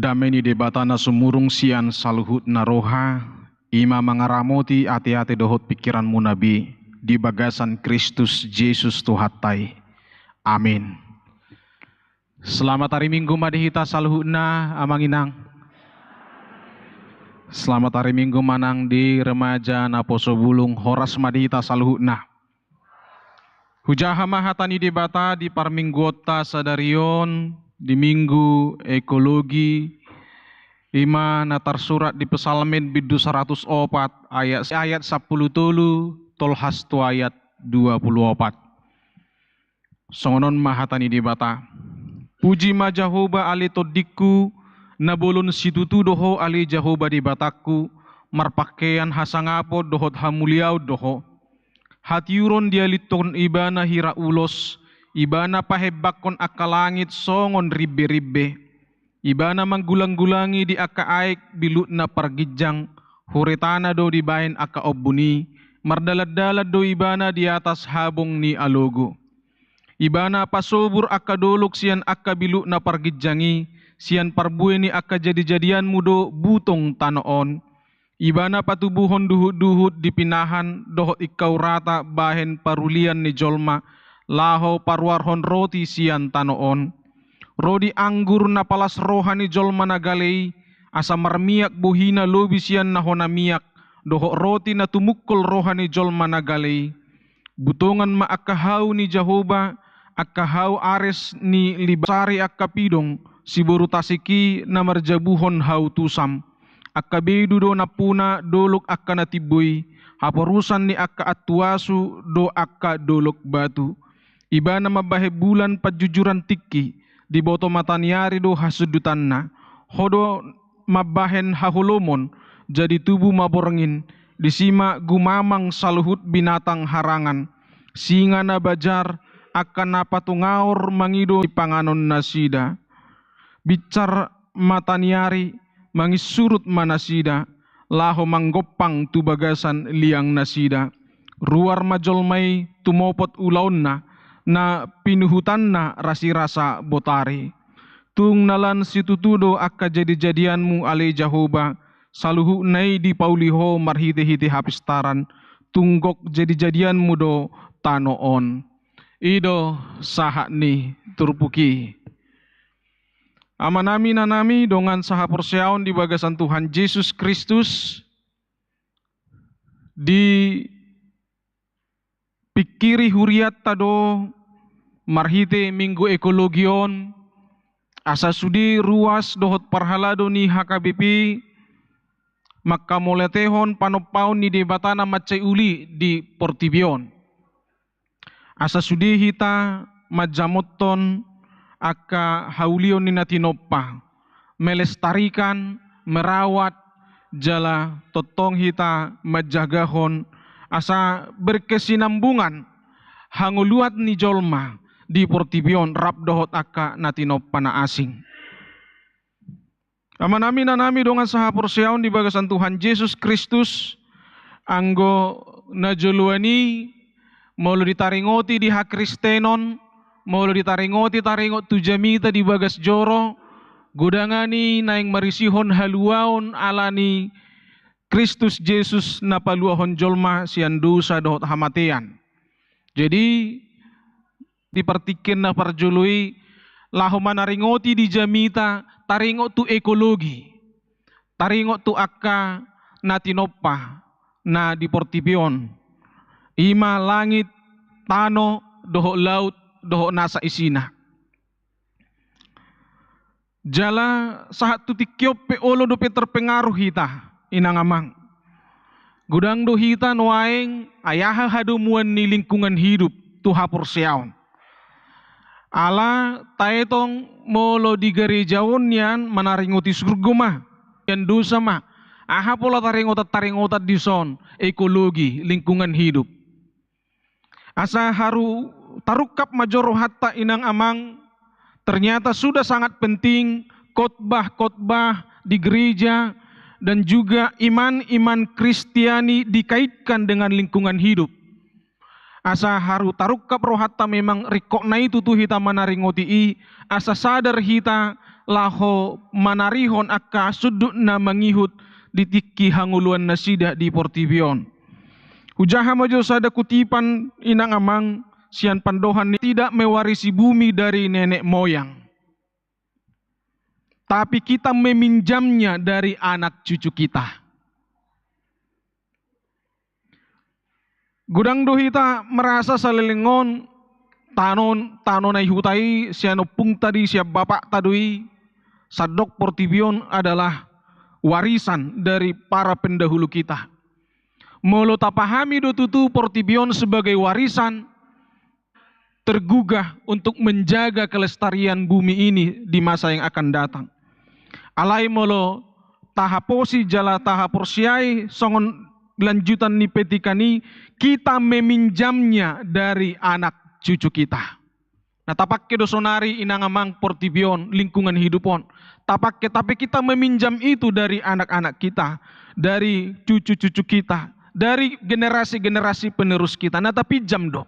Dame ni Debata na sumurung sian saluhutna roha, i ma mangaramoti ateate dohot pingkiranmuna be di bagasan Kristus Jesus Tuhanta i. Amin. Selamat ari Minggu ma di hita saluhutna, Amang Inang. Selamat ari Minggu ma nang di remaja naposo bulung, horas ma di hita saluhutna. Hujaha ma hata ni Debata di parmingguonta sadari on, di Minggu Ekologi, i ma na tarsurat di Psalmen bindu saratus opat, ayat, ayat sampulu tolu, tolhas tu ayat dua pulu opat. Songon on ma hata ni Debata: Puji ma Jahowa ale tondingku, na bolon situtu do Ho ale Jahowa Debatangku, marpangkean hasangapon dohot hamuliaon do Ho. Hatiuron dialithon Ibana hira ulos, Ibana pahembanghon angka langit songon rimberimbe. Ibana manggulanggulangi di angka aek bilutna parginjang, huretana do dibahen angka ombun i, mardalandalan do Ibana di atas habong ni alogo. Ibana pasobur angka dolok sian angka bilutna parginjang i, sian parbue ni angka jadijadianmu do butong tano on. Ibana patubuhon duhutduhut di pinahan dohot ingkau rata bahen parulian ni jolma, laho paruarhon roti sian tano on. Rodi anggur na palas roha ni jolma na gale i, asa marmiak bohina lobi sian na hona miak, dohot roti na tumungkol roha ni jolma na gale i. Butongan ma angka hau ni Jahowa, angka hau ares ni liba sari angka pidong, siboru tasik i na marjabuhon hau tusam. Angka bedu do nampuna dolok angka na timbo i, haporusan ni angka antuasu do angka dolok batu. Ibana mambahen bulan panjujuran tingki, diboto mata ni ari do hasundutanna. Ho do mambahen haholomon, jadi tubu ma borngin, disi ma gumamang saluhut binatang harangan, singa na bajar, angka na patungaor mangido sipanganon nasida. Binsar mata ni ari, manginsurut ma nasida, laho manggompang tu bagasan liang nasida. Ruar ma jolma i tumopot ulaonna, na pinuhutanna rasirasa botari. Tung na lan situtu do angka jadijadianmu ale Jahowa, saluhutna i dipauli Ho marhitehite hapistaran, tung gok jadijadianmu do tano on. I do sahat ni turpuk i. Amanami, inanami, dongan sahaporseaon di bagasan Tuhan Jesus Kristus, dipingkiri hurianta do marhite Minggu Ekologi on, asa sude ruas dohot parhalado ni H K B P mangkamauliatehon panompaon ni Debata na mansai uli di portibi on. Asa sude hita manjamothon angka haulion ni na tinompa, melestarikan, merawat, jala tongtong hita manjagahon, asa berkesinambungan hangoluan ni jolma di portibi on rap dohot angka na tinompa na asing. Amanami, inanami, dongan sahaporseaon di bagasan Tuhan Jesus Kristus, anggo na joloan i, molo ditaringoti di hakristenon, molo ditaringoti taringot tu jamita di bagas joro, godangan i naeng marisihon haluaon ala ni Kristus Jesus na paluahon jolma sian dosa dohot hamatean. Jadi, di partingkian na parjolo i, laho manaringoti di jamita, taringot tu ekologi, taringot tu angka na tinompa na di portibi on, i ma langit, tano, dohot laut, dohot nasa isina. Jala sahat tu tingki on pe olo dope terpengaruh hita, inang amang. Godang do hita nuaeng ai aha hadomuan ni lingkungan hidup tu haporseaon. Ala taetong molo di gareja on nian manaringoti surgo ma, nian dosa ma. Aha pola taringotan-taringotan dison, ekologi, lingkungan hidup. Asa haru tarungkap ma jo rohanta, inang amang, ternyata sudah sangat penting khotbah-khotbah di gereja dan juga iman-iman Kristiani dikaitkan dengan lingkungan hidup. Asa haru tarungkap rohanta, memang ringkot nai tutu hita manaringoti i, asa sadar hita laho manarihon angka sundut na mangihut di tingki hangoluan nasida di portibi on. Hujaha ma jo sada kutipan, inang amang, sian pandohan ni, tidak mewarisi bumi dari nenek moyang, tapi kita meminjamnya dari anak cucu kita. Godang do hita merasa saleleng on tano, tano na i huta i sian ompungta do i, sian bapakta do i, sandok portibi on adalah warisan dari para pendahulu kita. Molo tapahami do tutu portibi on sebagai warisan, tergugah untuk menjaga kelestarian bumi ini di masa yang akan datang. Alai molo tahaposi jala tahaporseai songon lanjutan ni petikan i, kita meminjamnya dari anak cucu kita. Na tapake do sonari, inang amang, portibi on, lingkungan hidup on. Tapake, tapi kita meminjam itu dari anak-anak kita, dari cucu-cucu kita, dari generasi-generasi penerus kita. Na tapinjam do.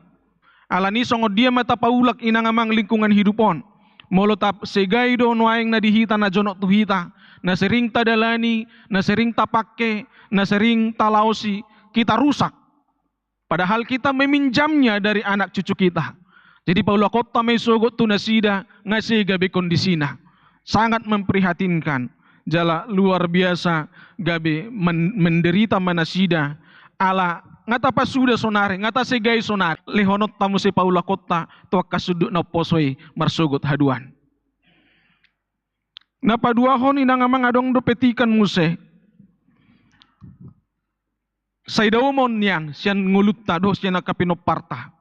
Alani songon dia ma tapaulak, inang amang, lingkungan hidup on? Molo tasegai do nuaeng na di hita, na jonok tu hita, na sering tadalani, na sering tapake, na sering talaosi, kita rusak. Padahal kita meminjamnya dari anak cucu kita. Jadi paulakonta ma i sogot tu nasida, nga sega be kondisina. Sangat memprihatinkan. Jala luar biasa gabe men-, menderita ma nasida. Ala nga tapasuda sonari, nga tasegai sonari. Lehononta muse paulakonta tu angka sundut na umposo i marsogot haduan. Na paduahon, inang amang, adong do petikan muse. Sai daumon nian sian ngolunta dohot sian angka pinomparta.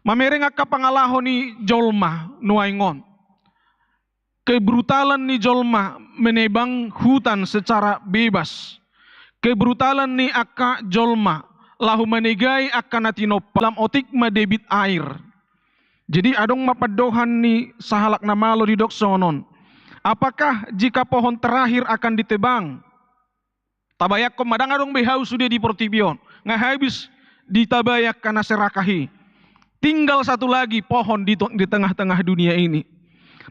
Mamereng angka pangalaho ni jolma nuaeng on. Kebrutalan ni jolma menebang hutan secara bebas. Kebrutalan ni angka jolma laho manegai angka na tinompa, lam otik ma debit air. Jadi adong ma pandohan ni sahalak na malo didok songon on. Apakah jika pohon terakhir akan ditebang, tabayangkon ma, ndang adong be hau sude di portibi on, nga habis ditabai angka na serakah i. Tinggal satu lagi pohon di to-, di tengah-tengah dunia ini.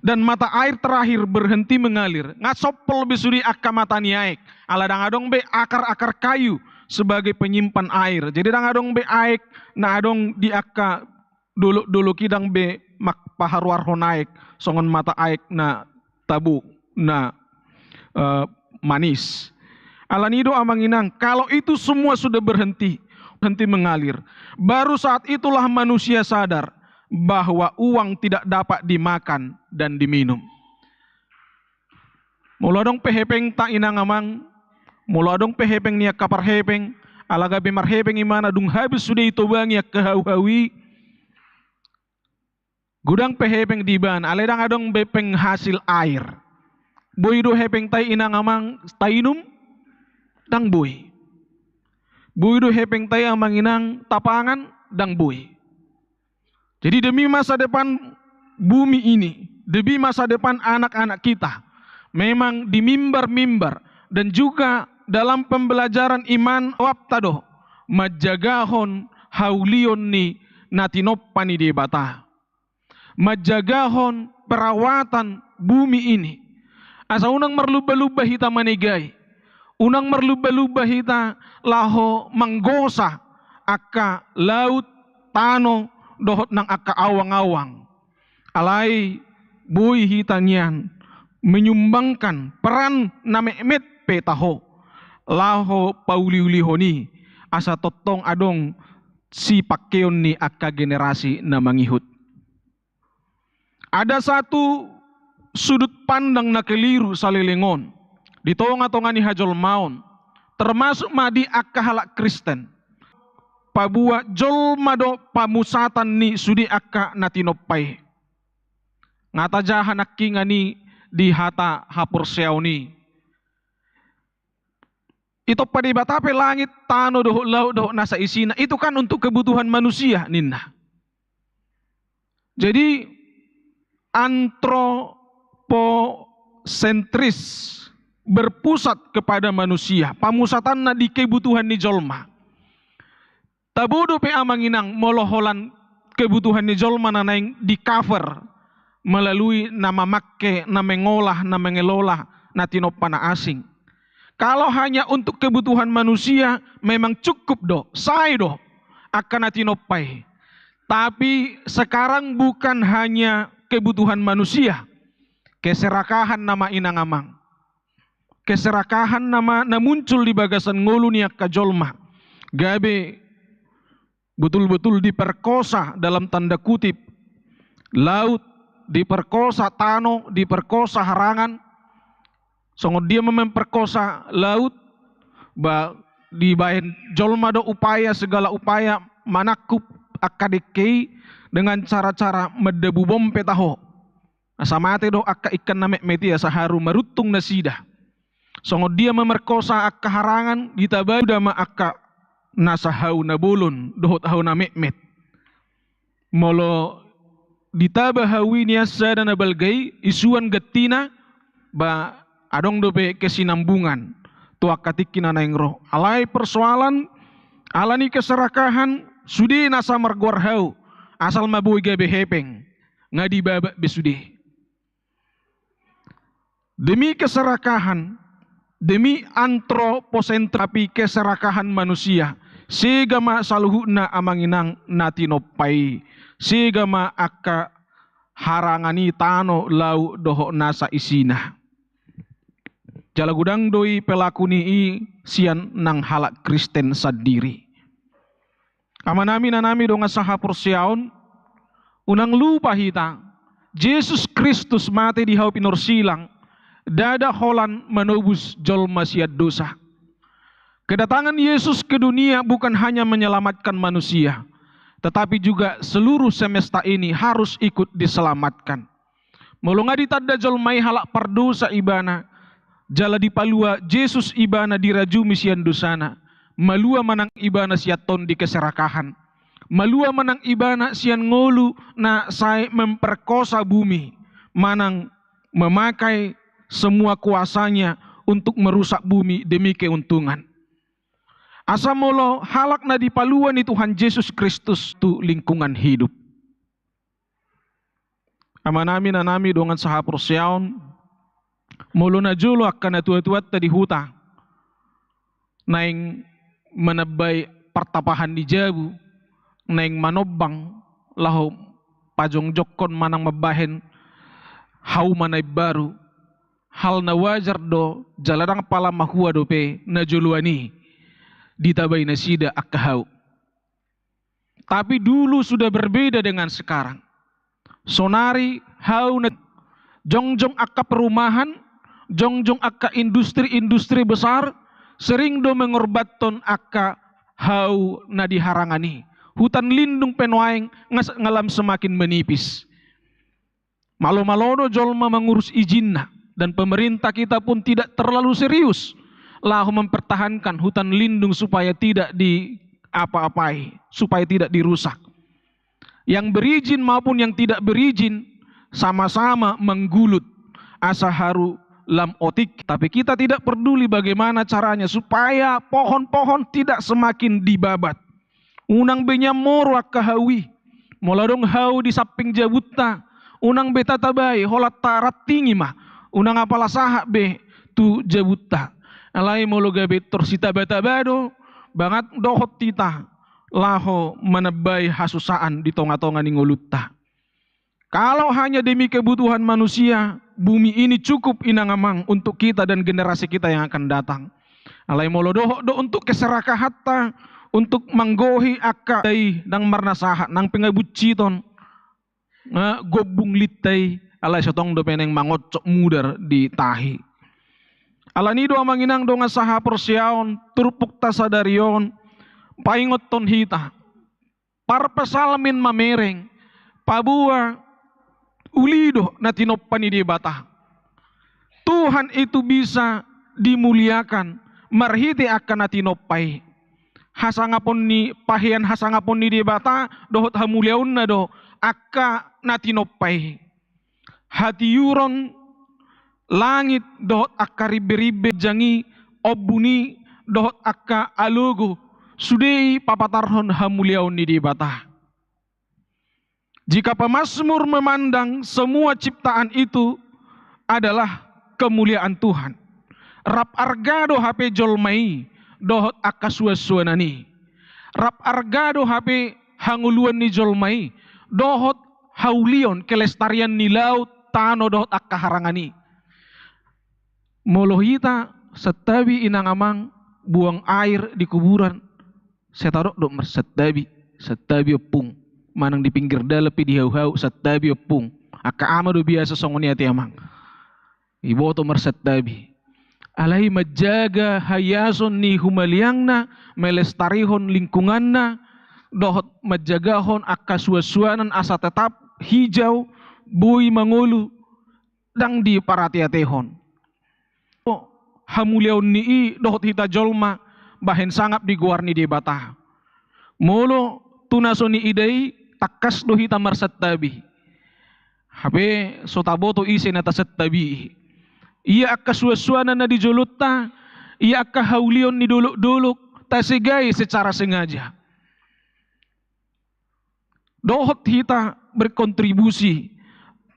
Dan mata air terakhir berhenti mengalir. Nga sompol be sude angka mata ni aek. Ala ndang adong be akar-akar kayu sebagai penyimpan air. Jadi ndang adong be aek na adong di angka dolok-dolok i, ndang be mangpaharuarhon aek songon mata aek na tabo, na, eh, manis. Alani do, amang inang, kalau itu semua sudah berhenti, berhenti mengalir, baru saat itulah manusia sadar bahwa uang tidak dapat dimakan dan diminum. Molo adong pe hepengta, inang amang, molo adong pe hepeng ni angka parhepeng, ala gabe marhepeng ibana, dung habis sude itobangi angka hau-hau i, godang pe hepeng di ibana, alai ndang adong be penghasil air. Boi do hepengta i, inang amang, tainum? Ndang boi. Boi do hepengta i, amang inang, tapangan? Ndang boi. Jadi demi masa depan bumi ini, demi masa depan anak-anak kita, memang di mimbar-mimbar dan juga dalam pembelajaran iman, jawabta do manjagahon haulion ni na tinompa ni Debata, manjagahon perawatan bumi ini. Asa unang marlumba-lumba hita manegai, unang marlumba-lumba hita laho manggosa angka laut, tano, dohot nang angka awang-awang. Alai boi hita nian menyumbangkan peran na metmet pe taho, laho pauliulihon i, asa tongtong adong sipangkeon ni angka generasi na mangihut. Ada satu sudut pandang na keliru saleleng on di tonga-tonga ni hajolmaon, termasuk ma di angka halak Kristen. Paboa jolma do pamusatan ni sude angka na tinompa i. Nga tajaha nangkingan i di hata haporseaon i. Itompa Debata pe langit, tano dohot laut dohot nasa isina, itu kan untuk kebutuhan manusia, ninna. Jadi antroposentris, berpusat kepada manusia, pamusatanna di kebutuhan ni jolma. Tabo dope, amang inang, molo holan kebutuhan ni jolma na naeng di-cover, melalui na mamangke, na mengolah, na mengelola na tinompa na asing. Kalau hanya untuk kebutuhan manusia, memang cukup do, sae do angka na tinompa i. Tapi sekarang bukan hanya kebutuhan manusia, keserakahan nama inang amang. Keserakahan nama na muncul di bagasan ngolu ni angka jolma. Gabe betul-betul diperkosa dalam tanda kutip laut, diperkosa tano, diperkosa harangan. Songon dia ma memperkosa laut, ba dibahen jolma do upaya, segala upaya manangkup angka dengke i dengan cara-cara mandabu bom pe taho. Asa mate do angka ikan na metmet i, asa haru maruntung nasida. Songon dia ma merkosa angka harangan, ditaba ma angka nasa hau na bolon dohot hau na metmet. Molo ditaba hau i nian sada na balga i, isuan gantina, ba adong dope kesinambungan tu angka tingki na naeng ro. Alai persoalan ala ni keserakahan, sude nasa margoar hau, asal ma boi gabe hepeng, nga dibabak be sude. Demi keserakahan, demi antroposentris, tapi keserakahan manusia, sega ma saluhutna amang inang na tinompa i, sega ma angka harangan i, tano, laut dohot nasa isina. Jala godang do i pelaku ni i sian nang halak Kristen sandiri. Amanami, inanami dongan sahaporseaon, unang lupa hita, Jesus Kristus mate di hau pinarsilang, ndada holan manobus jolma sian dosa. Kedatangan Yesus ke dunia bukan hanya menyelamatkan manusia, tetapi juga seluruh semesta ini harus ikut diselamatkan. Molo nga ditanda jolma i halak pardosa ibana, jala dipalua Jesus ibana, dirajumi sian dosana, malua ma nang ibana sian tondi keserakahan. Malua ma nang ibana sian ngolu na sai memperkosa bumi, manang memakai semua kuasanya untuk merusak bumi demi keuntungan. Asa molo halak na dipalua ni Tuhan Jesus Kristus tu lingkungan hidup. Amanami, inanami dongan sahaporseaon, molo najolo angka natuatuanta di huta naeng manambai partapahan ni jabu, naeng manombang laho pajongjongkon manang mambahen hauma na imbaru, hal na wajar do, jala ndang pala mahua dope na joloan i ditabai nasida angka hau. Tapi dulu sudah berbeda dengan sekarang. Sonari hau na jongjong angka perumahan, jongjong angka industri-industri besar, sering do mengorbanhon angka hau na di harangan i. Hutan lindung pe nuaeng nga, nga lam semakin menipis. Malo-malo do jolma mangurus izinna, dan pemerintah kita pun tidak terlalu serius laho mempertahankan hutan lindung supaya tidak diapa-apai, supaya tidak dirusak. Yang berizin maupun yang tidak berizin sama-sama manggulut asa haru lam otik. Tapi kita tidak peduli bagaimana caranya supaya pohon-pohon tidak semakin dibabat. Unang be nian moru angka hau i. Molo adong hau di samping jabunta, unang be tatabai, holan tarantingi ma. Unang apala sahat be tu jabunta. Alai molo gabe tor sitaba-taba do, ba nga dohot hita laho manambai hasusaan di tonga-tonga ni ngolunta. Kalau hanya demi kebutuhan manusia, bumi ini cukup, inang amang, untuk kita dan generasi kita yang akan datang. Alai molo dohot do untuk keserakahanta, untuk manggohi angka tai, ndang marnasahat, nang pe nga bunciton, nga gombung lintang i, alai so tong dope naeng mangoncok mudar di tahi. Alani do amang inang dongan sahaporseaon, turpukta sadari on paingothon hita. Parpsalmen mamereng, paboa uli do na tinompa ni Debata. Tuhan itu bisa dimuliakan marhite angka na tinompa i. Hasangapon ni, pahean hasangapon ni Debata dohot hamuliaonna do angka na tinompa i. Hatiuron, langit dohot angka rimbe-rimbe, janji, ombun i dohot angka alogo, sude i papatarhon hamuliaon ni Debata. Jika pemazmur memandang semua ciptaan itu adalah kemuliaan Tuhan, rap arga do hape jolma i dohot angka suansuanan i. Rap arga do hape hangoluan ni jolma i dohot haulion kelestarian ni laut, tano dohot angka harangan i. Molo hita santabi, inang amang, buang air di kuburan, sai tadok do marsantabi, santabi ompung. Manang di pinggir dalan pe di hauhau, santabi ompung. Angka ama do biasa songon i, ate amang. Diboto marsantabi. Alai manjaga haiason ni humaliangna, melestarihon lingkunganna, dohot manjagahon angka suansuanan asa tetap hijau, boi mangolu, ndang diparateatehon. Hamuliaon ni i dohot hita jolma bahen sangap di goar ni Debata. Molo tu na so niida i, tangkas do hita marsantabi. Hape so taboto ise na tasantabi i. Ia angka suansuanan na di jolonta, ia angka haulion ni dolokdolok, tasegai secara sengaja. Dohot hita berkontribusi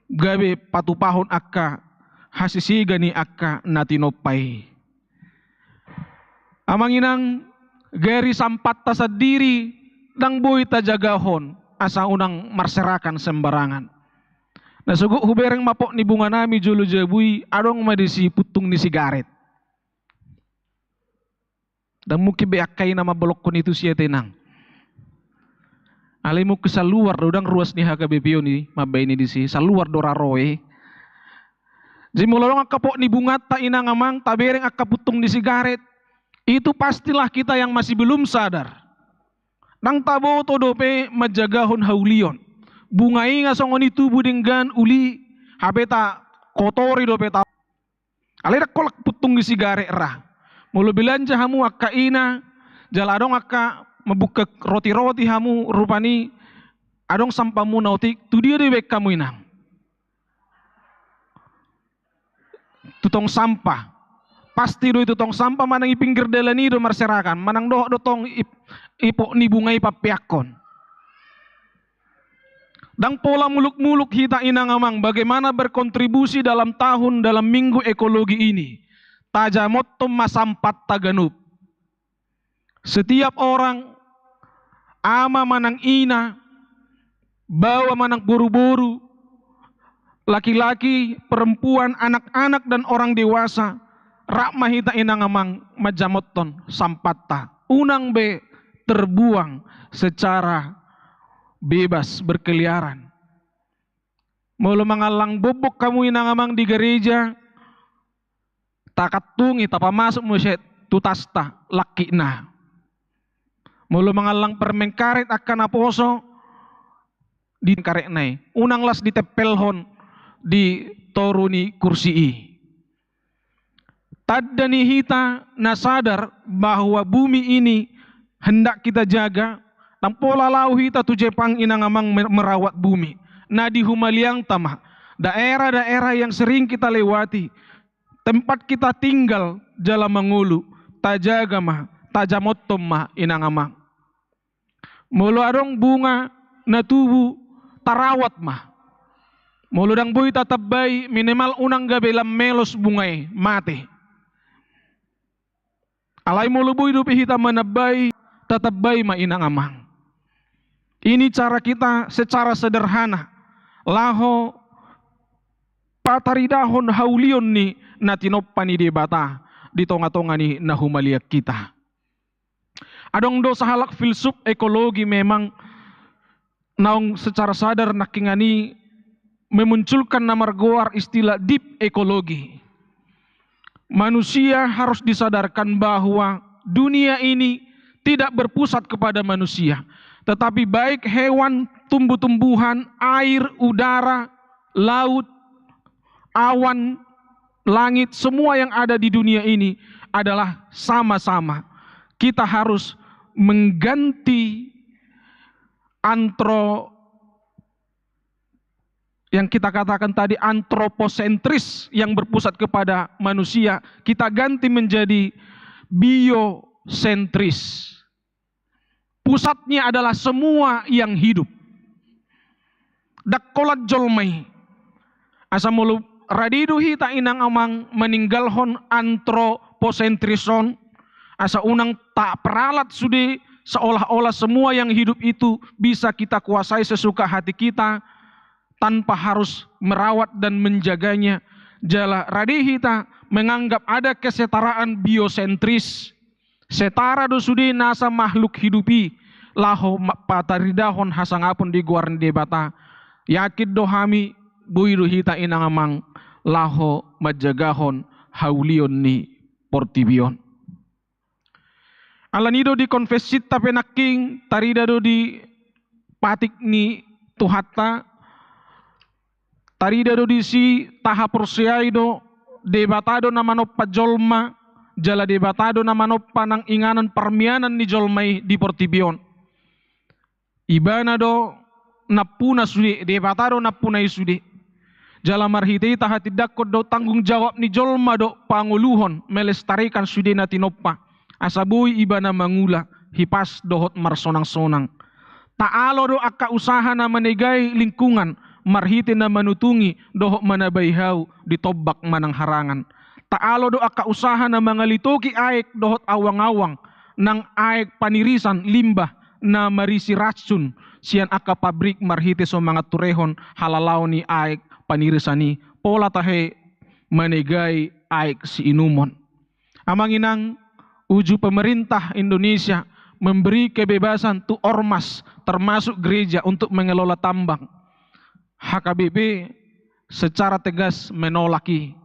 gabe patupahon angka hasisega ni angka na tinompa i. Amang inang, gari sampatta sandiri ndang boi tajagahon asa unang marserakan sembarangan. Na sogot hubereng ma pot ni bunga nami jolo jabu i, adong ma disi puntung ni sigaret. Ndang mungkin be angka ina mambolongkon i tusi, ate inang. Alai mungkin saluar do, ndang ruas ni H K B P on i mambaen i disi, saluar do ra ro i. Jadi molo adong angka pot ni bunganta, inang amang, tabereng angka puntung ni sigaret, itu pastilah kita yang masih belum sadar. Ndang taboto dope manjagahon haulion. Bunga i nga songon i tubu denggan, uli, hape takotori dope ta Alai ndang holan puntung ni sigaret ra. Molo belanja hamu angka ina, jala adong angka mambuka roti-roti hamu, rupani adong sampamuna otik, tu dia do dibaen hamu, inang? Tu tong sampah. Pasti do i tu tong sampah manang i pinggir dalan i do marserakan, manang dohot do tong i, i pot ni bunga i papeakkon. Ndang pola muluk-muluk hita, inang amang, bagaimana berkontribusi dalam tahun, dalam minggu ekologi ini. Tajamothon ma sampatta ganup. Setiap orang, ama manang ina, baoa manang boru-boru, laki-laki, perempuan, anak-anak, dan orang dewasa, rap ma hita, inang amang, manjamothon sampatta. Unang be terbuang secara bebas berkeliaran. Molo mangallang bombok hamu, inang amang, di gareja, takantungi, tapamasuk muse tu tasta langkitna. Molo mangallang permen karet angka naposo, di karetna i, unang las ditempelhon di toru ni kursi i. Tanda ni hita na sadar bahwa bumi ini hendak kita jaga, ndang pola laho hita tu Jepang, inang amang, mer-, merawat bumi. Na di humaliangta ma, daerah-daerah yang sering kita lewati, tempat kita tinggal jala mangolu, tajaga ma, tajamothon ma, inang amang. Molo adong bunga na tubu, tarawat ma. Molo ndang boi tatambai, minimal unang gabe lam melos bunga i, mate. Alai molo boi dope hita manambai, tatambai ma, inang amang. Ini cara kita secara sederhana laho pataridahon haulion ni na tinompa ni Debata di tonga-tonga ni na humaliang hita. Adong do sahalak filsuf ekologi memang naung secara sadar nangkiningan i memunculkan na margoar istilah deep ekologi. Manusia harus disadarkan bahwa dunia ini tidak berpusat kepada manusia, tetapi baik hewan, tumbuh-tumbuhan, air, udara, laut, awan, langit, semua yang ada di dunia ini adalah sama-sama. Kita harus mengganti antro-, yang kita katakan tadi antroposentris yang berpusat kepada manusia, kita ganti menjadi biosentris. Pusatnya adalah semua yang hidup. Ndang holan jolma i. Asa molo rade do hita inang amang maninggalhon antroposentris on, asa unang taperalat sude seolah-olah semua yang hidup itu bisa kita kuasai sesuka hati kita tanpa harus merawat dan menjaganya. Jala rade hita menganggap ada kesetaraan biosentris. Setara do sude nasa makhluk hidup i laho ma-, pataridahon hasangapon di goar ni Debata. Yakin do hami, boi do hita inang amang laho manjagahon haulion ni portibi on. Alani i do di konfessinta pe nangkin tarida do di patik ni Tuhanta, tarida do disi, tahaporseai do Debata do na manompa jolma, jala Debata do na manompa nang inganan parmianan ni jolma i di portibi on. Ibana do nampuna sude, Debata do nampuna i sude. Jala marhite i tahatindangkon do tanggung jawab ni jolma do pangoluhon, melestarikan sude na tinompa, asa boi ibana mangula hipas dohot marsonang-sonang. Taalo do angka usaha na manegai lingkungan marhite na manutungi dohot manabai hau di tombak manang harangan. Taalo do angka usaha na mangalitoki aek dohot awang-awang, nang aek panirisan limbah na marisi racun sian angka pabrik marhite so manganturehon halalaon ni aek panirisan i, pola tahe manegai aek siinumon. Amang inang, uju pemerintah Indonesia memberi kebebasan tu ormas, termasuk gereja, untuk mengelola tambang, H K B P secara tegas menolak i.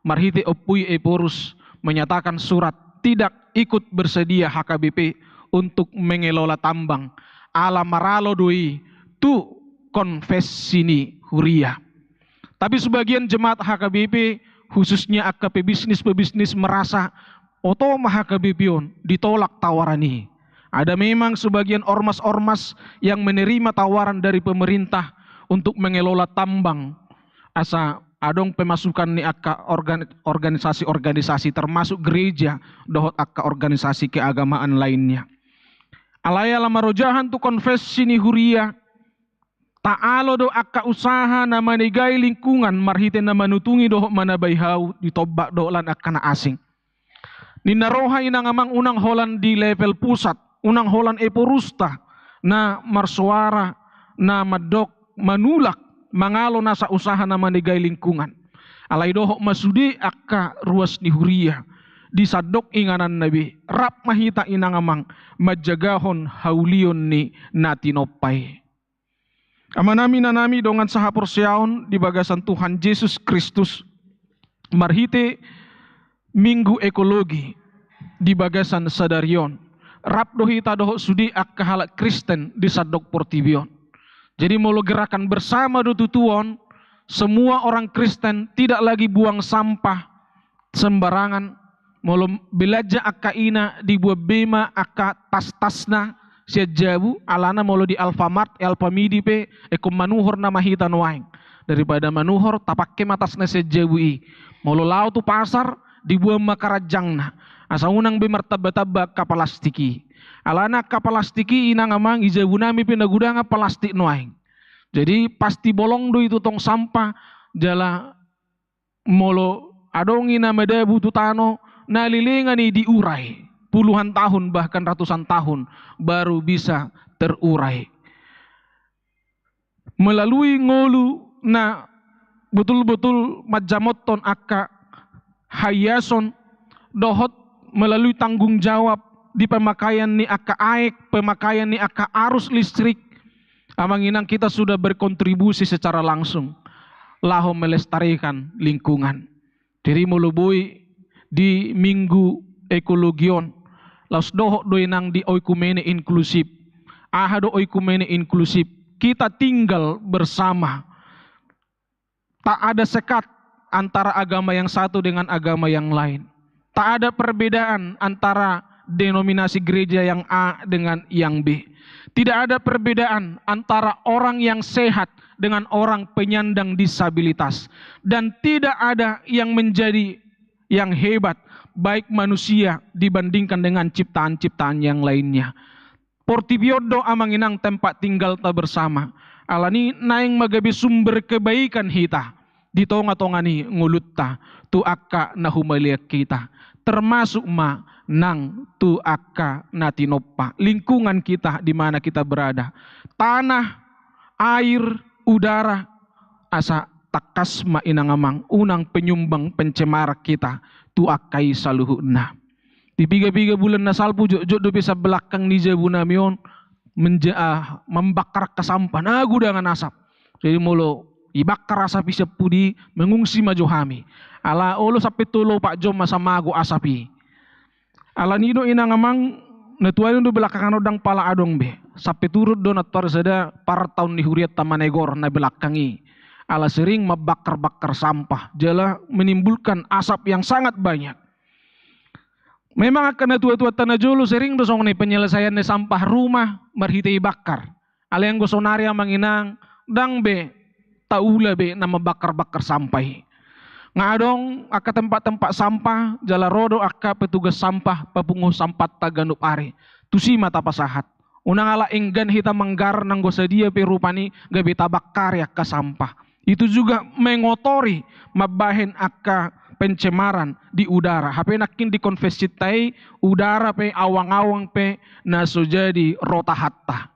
Marhite Ompu i Ephorus menyatakan surat tidak ikut bersedia H K B P untuk mengelola tambang. Ala maralo do i tu konfessi ni huria. Tapi sebagian jemaat H K B P, khususnya angka pebisnis-pebisnis, merasa, oto ma H K B P on ditolak tawaran i. Ada memang sebagian ormas-ormas yang menerima tawaran dari pemerintah untuk mengelola tambang, asa adong pemasukan ni angka organ-, organisasi-organisasi, termasuk gereja dohot angka organisasi keagamaan lainnya. Alai ala marojahan tu konfessi ni huria, taalo do angka usaha na manegai lingkungan marhite na manutungi dohot manabai hau di tombak dohot lan angka na asing. Ninna roha inang amang, unang holan di level pusat, unang holan Ephorusta na marsoara, na mandok, manulak, mangalo nasa usaha na manegai lingkungan. Alai dohot ma sude angka ruas ni huria, di sandok ingananna be, rap ma hita inang amang manjagahon haulion ni na tinompa i. Amanami, inanami, dongan sahaporseaon di bagasan Tuhan Jesus Kristus, marhite Minggu Ekologi di bagasan sadari on, rap do hita dohot sude angka halak Kristen di sandok portibi on. Jadi molo gerakan bersama do tutu on, semua orang Kristen tidak lagi buang sampah sembarangan. Molo belanja angka ina, dibuat be ma angka tas-tasna sian jabu, alana molo di Alfamart, Alfamidi pe, ingkon manuhor nama hita nuaeng. Daripada manuhor, tapangke ma tasna sian jabu i. Molo laho tu pasar, dibuat ma karanjangna, asa unang be martamba-tamba angka plastik i. Alana angka plastik i, inang amang, di jabunami pe na godang plastik nuaeng. Jadi pasti bolong do i tu tong sampah, jala molo adong i na madabu tu tano, na lelengan i diurai, puluhan tahun bahkan ratusan tahun baru bisa terurai. Melalui ngolu na botul-botul manjamothon angka haiason, dohot melalui tanggung jawab di pemakaian ni angka aek, pemakaian ni angka arus listrik, amang inang, kita sudah berkontribusi secara langsung laho melestarikan lingkungan. Jadi molo boi di Minggu Ekologi on, laos dohot do inang di oikumene inklusif. Aha do oikumene inklusif? Kita tinggal bersama. Tak ada sekat antara agama yang satu dengan agama yang lain. Tak ada perbedaan antara denominasi gereja yang A dengan yang B. Tidak ada perbedaan antara orang yang sehat dengan orang penyandang disabilitas. Dan tidak ada yang menjadi yang hebat, baik manusia dibandingkan dengan ciptaan-ciptaan yang lainnya. Portibi on do, amang inang, tempat tinggalta bersama. Alani naeng ma gabe sumber kebaikan hita di tonga-tonga ni ngolunta tu angka na humaliang hita, termasuk ma nang tu angka na tinompa, lingkungan kita di mana kita berada, tanah, air, udara, asa tangkas ma inang amang unang penyumbang pencemaran hita tu angka i saluhutna. Di piga-piga bulan na salpu jotjot dope sian belakang ni jabu nami on menja-, ah, mambakar angka sampah, na gudangan asap. Jadi molo ibakar asap i sian pudi, mengungsi ma jo hami. Ala olo sampe tolu opat jom asa mago asap i. Alani do inang amang, na tuanon do belakangan on ndang pala adong be. Sampe turut do nantoari sada partaon ni hurianta manegor na belakang i. Ala sering mambakar-bakar sampah, jala menimbulkan asap yang sangat banyak. Memang angka na tua-tuanta na jolo sering do songon i penyelesaian ni sampah rumah marhite ibakar. Alai anggo sonari amang inang, ndang be taula be na mambakar-bakar sampah i. Nga adong angka tempat-tempat sampah, jala ro do angka petugas sampah papungu sampahta ganup ari. Tusi ma tapasahat. Unang ala enggan hita manggarar nanggo sadia pe rupani gabe tabakari angka sampah. Itu juga mengotori, mambahen angka pencemaran di udara. Hape nangkin di konfesinta i, udara pe, awang-awang pe na so jadi ro tahatta.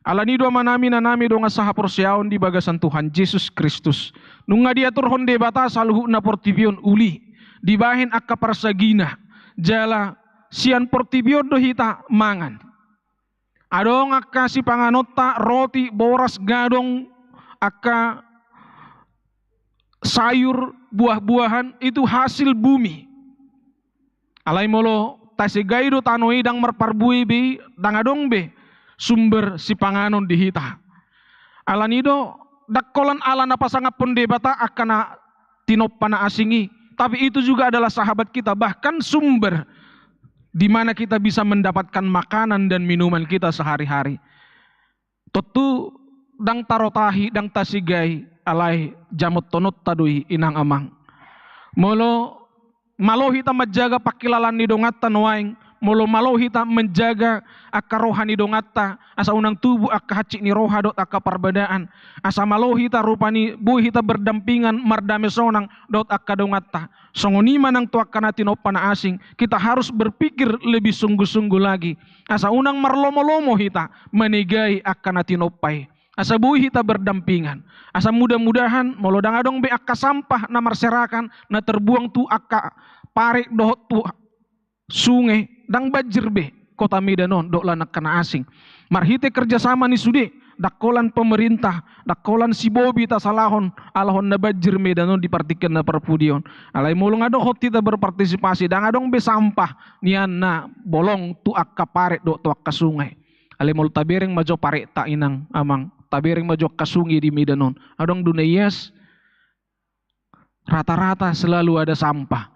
Alani do amanami, inanami dongan sahaporseaon di bagasan Tuhan Jesus Kristus, nunga diaturhon Debata saluhutna portibi on uli, dibahen angka parsagina, jala sian portibi on do hita mangan. Adong angka sipanganonta, roti, boras, gadong, angka sayur, buah-buahan, itu hasil bumi. Alai molo tasegai do tano i, ndang marparbue be i, ndang adong be sumber sipanganon di hita. Alani do, ndang holan ala na pasangaphon Debata angka na tinompa na asing i, tapi itu juga adalah sahabat kita, bahkan sumber di mana kita bisa mendapatkan makanan dan minuman kita sehari-hari. Tontu ndang tarotahi, ndang tasegai, alai jamothononta do i, inang amang. Molo malo hita manjaga pangkilalaan ni donganta nuaeng, molo malo hita manjaga angka roha ni donganta, asa unang tubu angka hansit ni roha dohot angka parbadaan, asa malo hita rupani boi hita berdampingan, mardame sonang dohot angka donganta. Songon i ma nang tu angka na tinompa na asing, kita harus berpikir lebih sungguh-sungguh lagi, asa unang marlomo-lomo hita manegai angka na tinompa i, asa boi hita berdampingan. Asa mudah-mudahan molo ndang adong be angka sampah na marserakan na terbuang tu angka parit dohot tu sungai, ndang banjir be kota Medan on dohot lan angka na asing. Marhite kerjasama ni sude, ndang holan pemerintah, ndang holan si Bobi tasalahon, alahon na banjir Medan on di partingkian na parpudi on. Alai molo nga dohot hita berpartisipasi, ndang adong be sampah nian na bolong tu angka parit dohot tu angka sungai. Alai molo tabereng ma jo paritta, inang amang, tabereng ma jo angka sungai di Medan on, adong do na ias, rata-rata selalu ada sampah.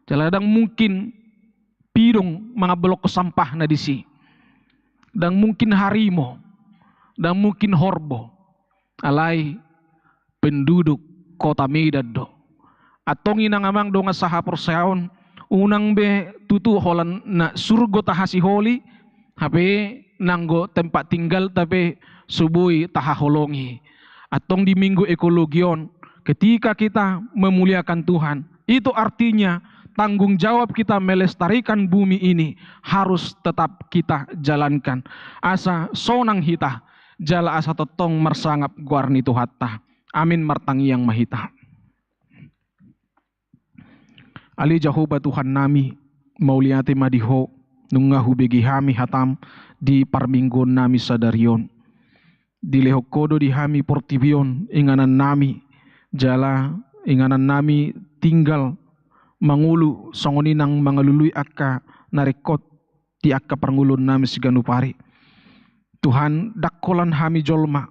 Jala ndang mungkin pidong mangabolokhon sampahna disi. Ndang mungkin harimo, ndang mungkin horbo. Alai penduduk kota Medan do. Antong inang amang dongan sahaporseaon, unang be tutu holan na surgo tahasiholi, hape nanggo tempat tinggalta pe so boi tahaholongi. Antong di Minggu Ekologi on, ketika kita memuliakan Tuhan, itu artinya tanggung jawab kita melestarikan bumi ini harus tetap kita jalankan. Asa sonang hita, jala asa tongtong marsangap goar ni Tuhanta. Amin. Martangiang ma hita. Ale Jahowa Tuhannami, mauliate ma di Ho, nunga hubege hami hataM di parmingguonnami sadari on. Dilehon Ho do di hami portibi on, inganannami, jala inganannami tinggal mangolu songon i nang mangalului angka na ringkot di angka parngoluonnami siganup ari. Tuhan, ndang holan hami jolma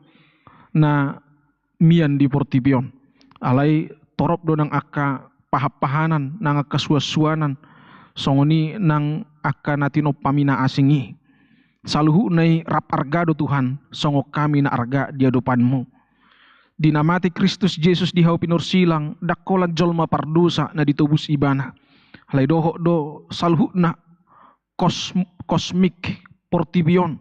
na mian di portibi on. Alai torop do nang angka pahanpahanan, nang angka suansuanan, songon i nang angka na tinompami na asing i. Saluhutna i rap arga do Tuhan, songon hami na arga di adopanMu. Di na mate Kristus Jesus di hau pinarsilang, ndang holan jolma pardosa na ditobus Ibana. Alai dohot do saluhutna kos-, kosmik, portibi on.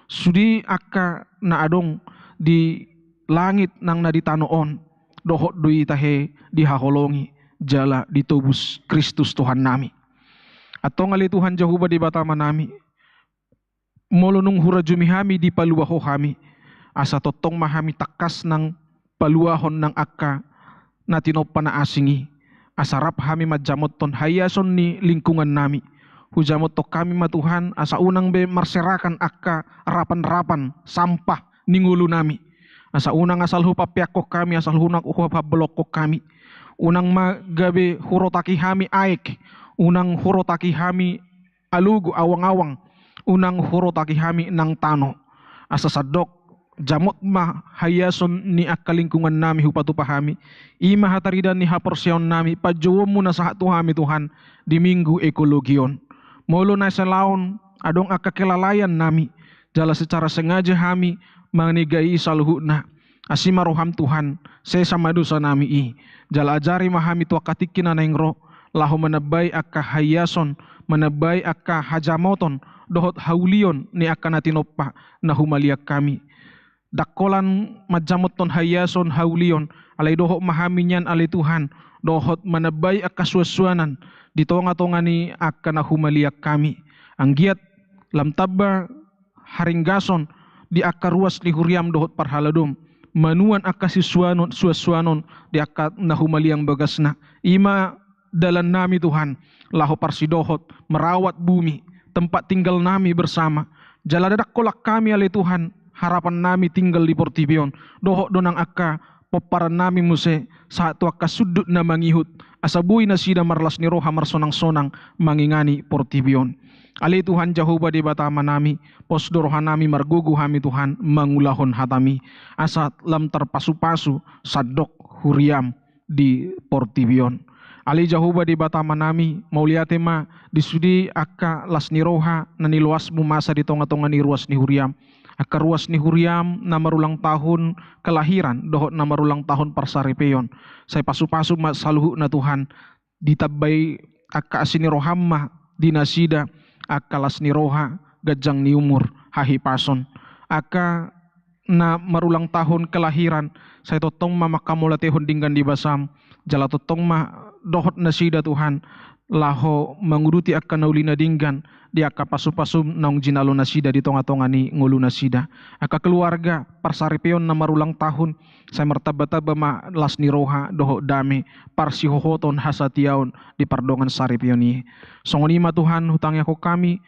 Sude angka na adong di langit nang na di tano on, dohot do i tahe dihaholongi jala ditobus Kristus Tuhannami. Antong ale Tuhan Jahowa Debata Amanami, molo nunga hurajumi hami dipalua Ho hami, asa tongtong ma hami tangkas nang paluahon nang angka na tinompa na asing i, asa rap hami manjamothon haiason ni lingkungannami. Hujamothon hami ma Tuhan, asa unang be marserakan angka rapan-rapan sampah ni ngolunami. Asa unang asal hupampeakkon hami, asal unang hupambolongkon hami. Unang ma gabe hurotaki hami aek, unang hurotaki hami alogo, awang-awang, unang hurotaki hami nang tano. Asa sandok jamot ma haiason ni angka lingkungannami hupatupa hami. I ma hataridaan ni haporseaonnami, panjouonmu na sahat tu hami Tuhan di Minggu Ekologi on. Molo na selaon adong angka kelalaiannami, jala secara sengaja hami mangegai i saluhutna. Asi ma roham Tuhan, sesa ma dosanami i. Jala ajari ma hami tu angka tingki na naeng ro, laho manambai angka haiason, manambai angka hajamoton, dohot haulion ni angka na tinompa na humaliang hami. Ndang holan manjamothon haiason, haulion, alai dohot ma hami nian ale Tuhan, dohot manambai angka suansuanan di tonga-tonga ni angka na humaliang hami. Anggiat lam tamba haringgason di angka ruas ni huriam dohot parhaladom, manuan angka sisuanon, suansuanon di angka na humaliang bagasna. I ma dalannami Tuhan, laho parsidohot merawat bumi, tempat tinggalnami bersama. Jala ndang holan hami ale Tuhan, harapannami tinggal di portibi on, dohot do nang angka pomparannami muse sahat tu angka sundut na mangihut, asa boi nasida marlas ni roha marsonang-sonang mangingani portibi on. Ale Tuhan Jahowa Debata Amanami, pos do rohanami, margogo hami Tuhan mangulahon hatami, asa lam tarpasu-pasu sandok huriam di portibi on. Ale Jahowa Debata Amanami, mauliate ma di sude angka las ni roha na niloasmu masa di tonga-tonga ni ruas ni huriam. Angka ruas ni huriam na marulang tahun kelahiran dohot na marulang tahun parsaripeon. Sai pasu-pasu ma saluhutna Tuhan, ditambai angka asi ni roham ma di nasida angka las ni roha, ganjang ni umur, hahipason. Angka na marulang tahun kelahiran, sai tongtong ma manghamauliatehon denggan di basam, jala tongtong ma dohot nasida Tuhan, laho manguduti angka na uli na denggan di angka pasu-pasum naung jinalo nasida di tonga-tonga ni ngolu nasida. Angka keluarga parsaripeon na marulang tahun, sai martamba-tamba ma las ni roha dohot dame, parsihohoton, hasatiaon di pardongan saripeon i. Songon i ma Tuhan, hutangiangkon hami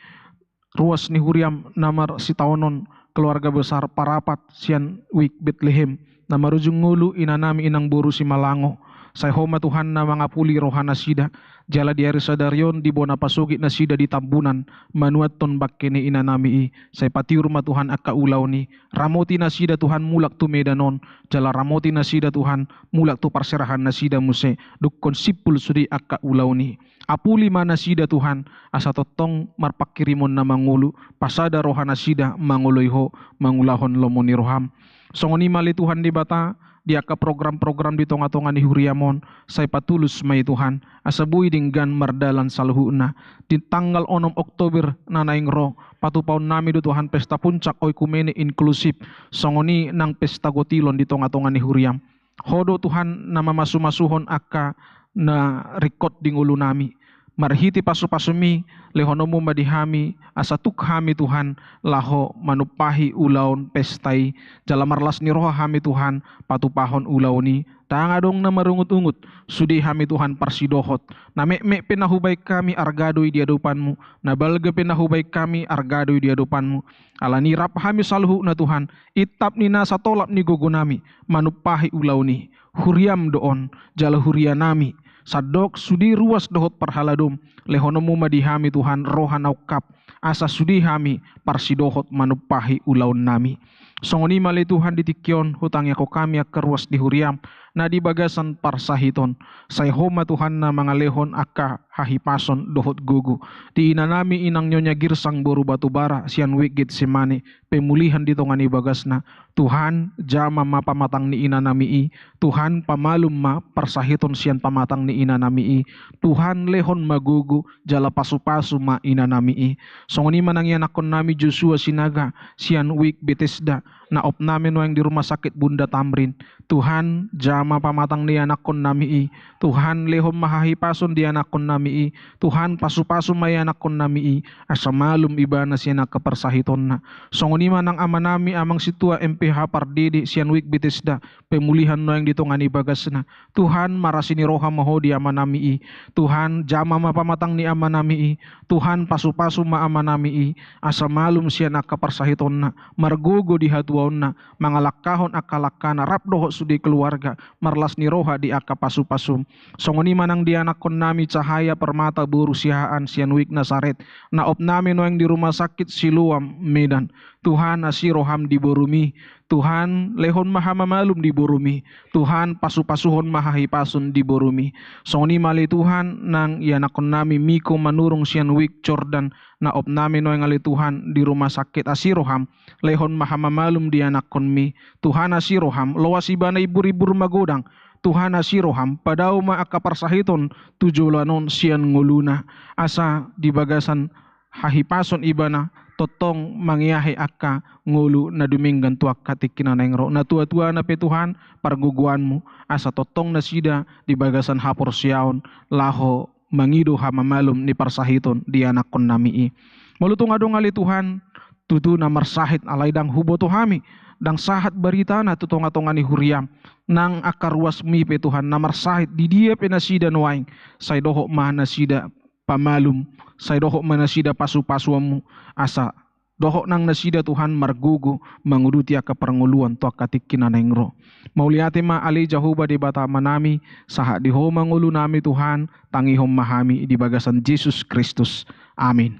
ruas ni huriam na marsitaonon, keluarga besar Parapat sian Wijk Betlehem, na marujung ngolu inanami inang boru Simalango. Sai Ho ma Tuhan na mangapuli roha nasida, jala di ari sadari on di bona pasogit nasida di Tambunan, manuathon bangke ni inanami i. Sai patiur ma Tuhan angka ulaon i, ramoti nasida Tuhan mulak tu Medan on, jala ramoti nasida Tuhan mulak tu parserahan nasida muse, dungkon simpul sude angka ulaon i. Apuli ma nasida Tuhan, asa tongtong marpanghirimon na mangolu, pasada roha nasida mangoloi Ho, mangulahon lomo ni roham. Songon i ma ale Tuhan Debata, di angka program-program di tonga-tonga ni huriam on, sai patulus ma i Tuhan, asa boi denggan mardalan saluhutna. Di tanggal onom Oktober na naeng ro, patupaonnami do Tuhan pesta puncak oikumene inklusif, songon i nang pesta gotilon di tonga-tonga ni huriam. Ho do Tuhan na mamasu-masuhon angka na ringkot di ngolunami. Marhite pasu-pasumi, lehononmu ma di hami, asa tuk hami Tuhan, laho manumpahi ulaon pesta i, jala marlas ni roha hami Tuhan, patupahon ulaon i, ndang adong na marungut-ungut, sude hami Tuhan parsidohot, na metmet pe na hubaen hami arga do i di adopanmu, na balga pe na hubaen hami arga do i di adopanmu, alani rap hami saluhutna Tuhan, intap ni nasa tolap ni gogonami, manumpahi ulaon i, huriam do on, jala hurianami, sandok sude ruas dohot parhaladom, lehononmu ma di hami Tuhan roha na ungkap, asa sude hami parsidohot manumpahi ulaonnami. Songon i ma ale Tuhan di tingki on, hutangiangkon hami angka ruas ni huriam, na di bagasan parsahiton, sai Ho ma Tuhan na mangalehon angka hahipason dohot gogo. Di inanami inang Nyonya Girsang boru Batubara, sian Wijk Getsemane, pemulihan di tonga ni bagasna. Tuhan, jama ma pamatang ni inanami i. Tuhan, pamalum ma parsahiton sian pamatang ni inanami i. Tuhan, lehon ma gogo, jala pasu-pasu ma inanami i. Songon i ma nang ianakkonnami Joshua Sinaga, sian Wijk Betesda, na opnami nuaeng di rumah sakit Bunda Tamrin. Tuhan, jama pamatang ni anakkonnami i. Tuhan, lehon ma hahipason di anakkonnami i. Tuhan, pasupasu ma anakkonnami i, asa malum ibana sian angka parsahitonna. Songon i ma nang amanami, amang sintua M P H Pardede sian wijk Betesda, pemulihan nuaeng di tonga ni bagasna. Tuhan, marasi ni roha ma Ho di amanami i. Tuhan, jama ma pamatang ni amanami i. Tuhan, pasupasu ma amanami i, asa malum sian angka parsahitonna, margogo di hatuaonna, mangalangkahon angka langkana rap dohot sude keluarga, marlas ni roha di angka pasupasum. Songon i ma nang di anakkonnami Cahaya Permata boru Siahaan sian wijk Nasaret, na opnami nuaeng di rumah sakit Siloam Medan. Tuhan, asi roham di borumi. Tuhan, lehon ma hamamalum di borumi. Tuhan, pasupasuhon ma hahipason di borumi. Songon i ma ale Tuhan nang ianakkonnami Miko Manurung sian wijk Jordan, na opnami nuaeng ale Tuhan di rumah sakit, asi roham, lehon ma hamamalum di anakkonmi. Tuhan, asi roham, loas ibana imbur-imbur magodang. Tuhan, asi roham, padao ma angka parsahiton tu joloan on sian ngoluna, asa di bagasan hahipason ibana tongtong mangeahi angka ngolu na dumenggan tu angka tingki na naeng ro. Natuatuana pe Tuhan, pargogoanmu, asa tongtong nasida di bagasan haporseaon laho mangido hamamalum ni parsahiton di anakkonnami i. Molo tung adong ale Tuhan tutu na marsahit, alai ndang huboto hami, ndang sahat baritana tu tonga-tonga ni huriam, nang angka ruasmi pe Tuhan na marsahit, di dia pe nasida nuaeng, sai dohot ma nasida pamalum, sai dohot ma nasida pasupasuonmu, asa dohot nang nasida Tuhan margogo manguduti angka parngoluan tu angka tingki na naeng ro. Mauliate ma ale Jahowa Debata Amanami, sahat di Ho ma ngolunami Tuhan, tangihon ma hami di bagasan Jesus Kristus. Amin.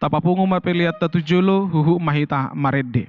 Tapapungu ma peleanta tu jolo, huhut ma hita marende.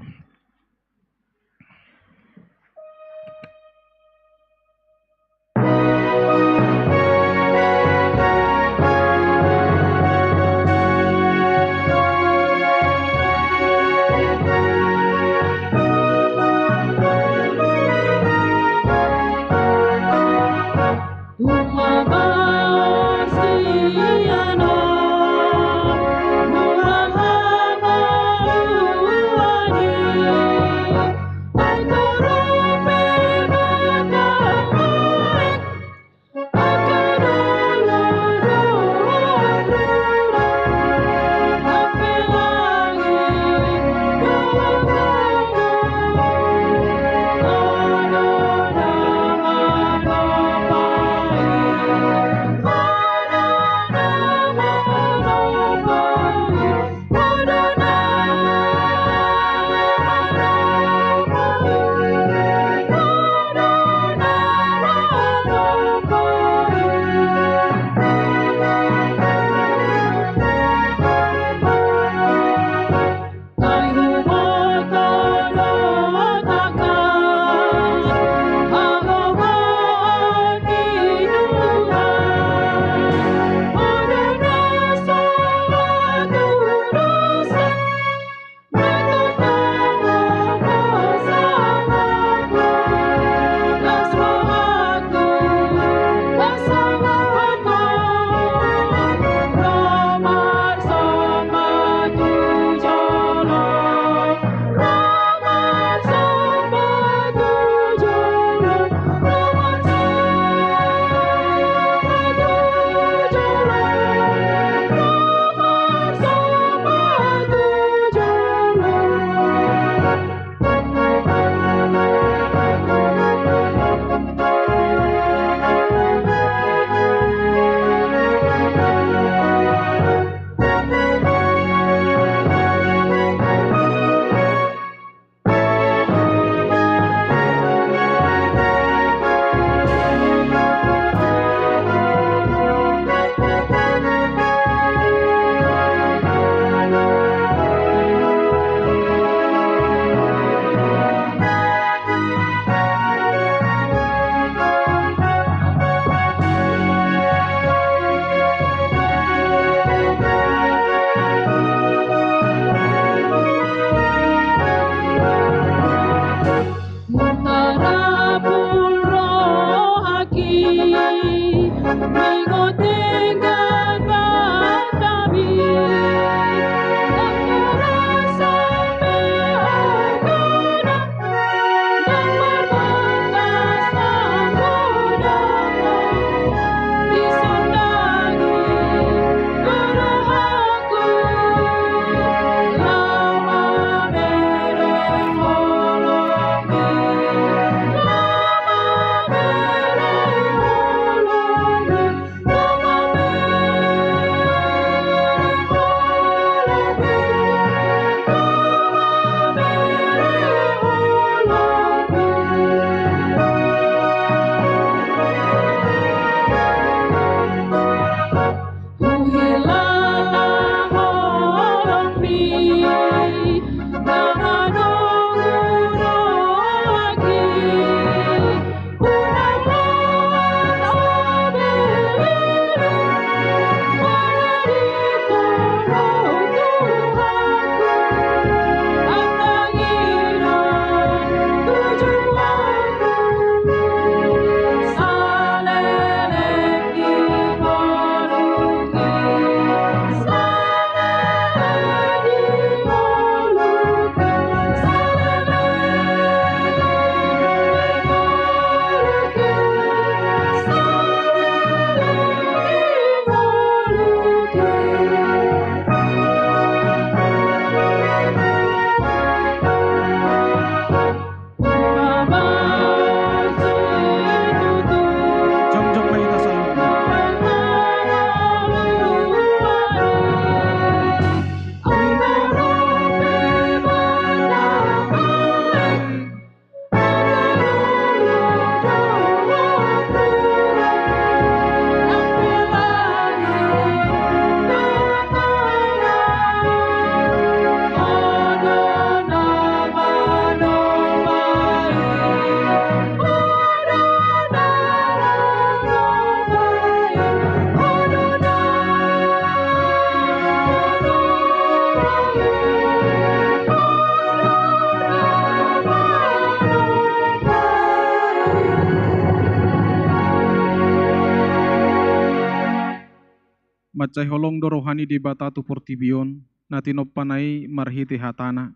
Sai holong do roha ni Debata tu portibi on, na tinompana i marhite hatana.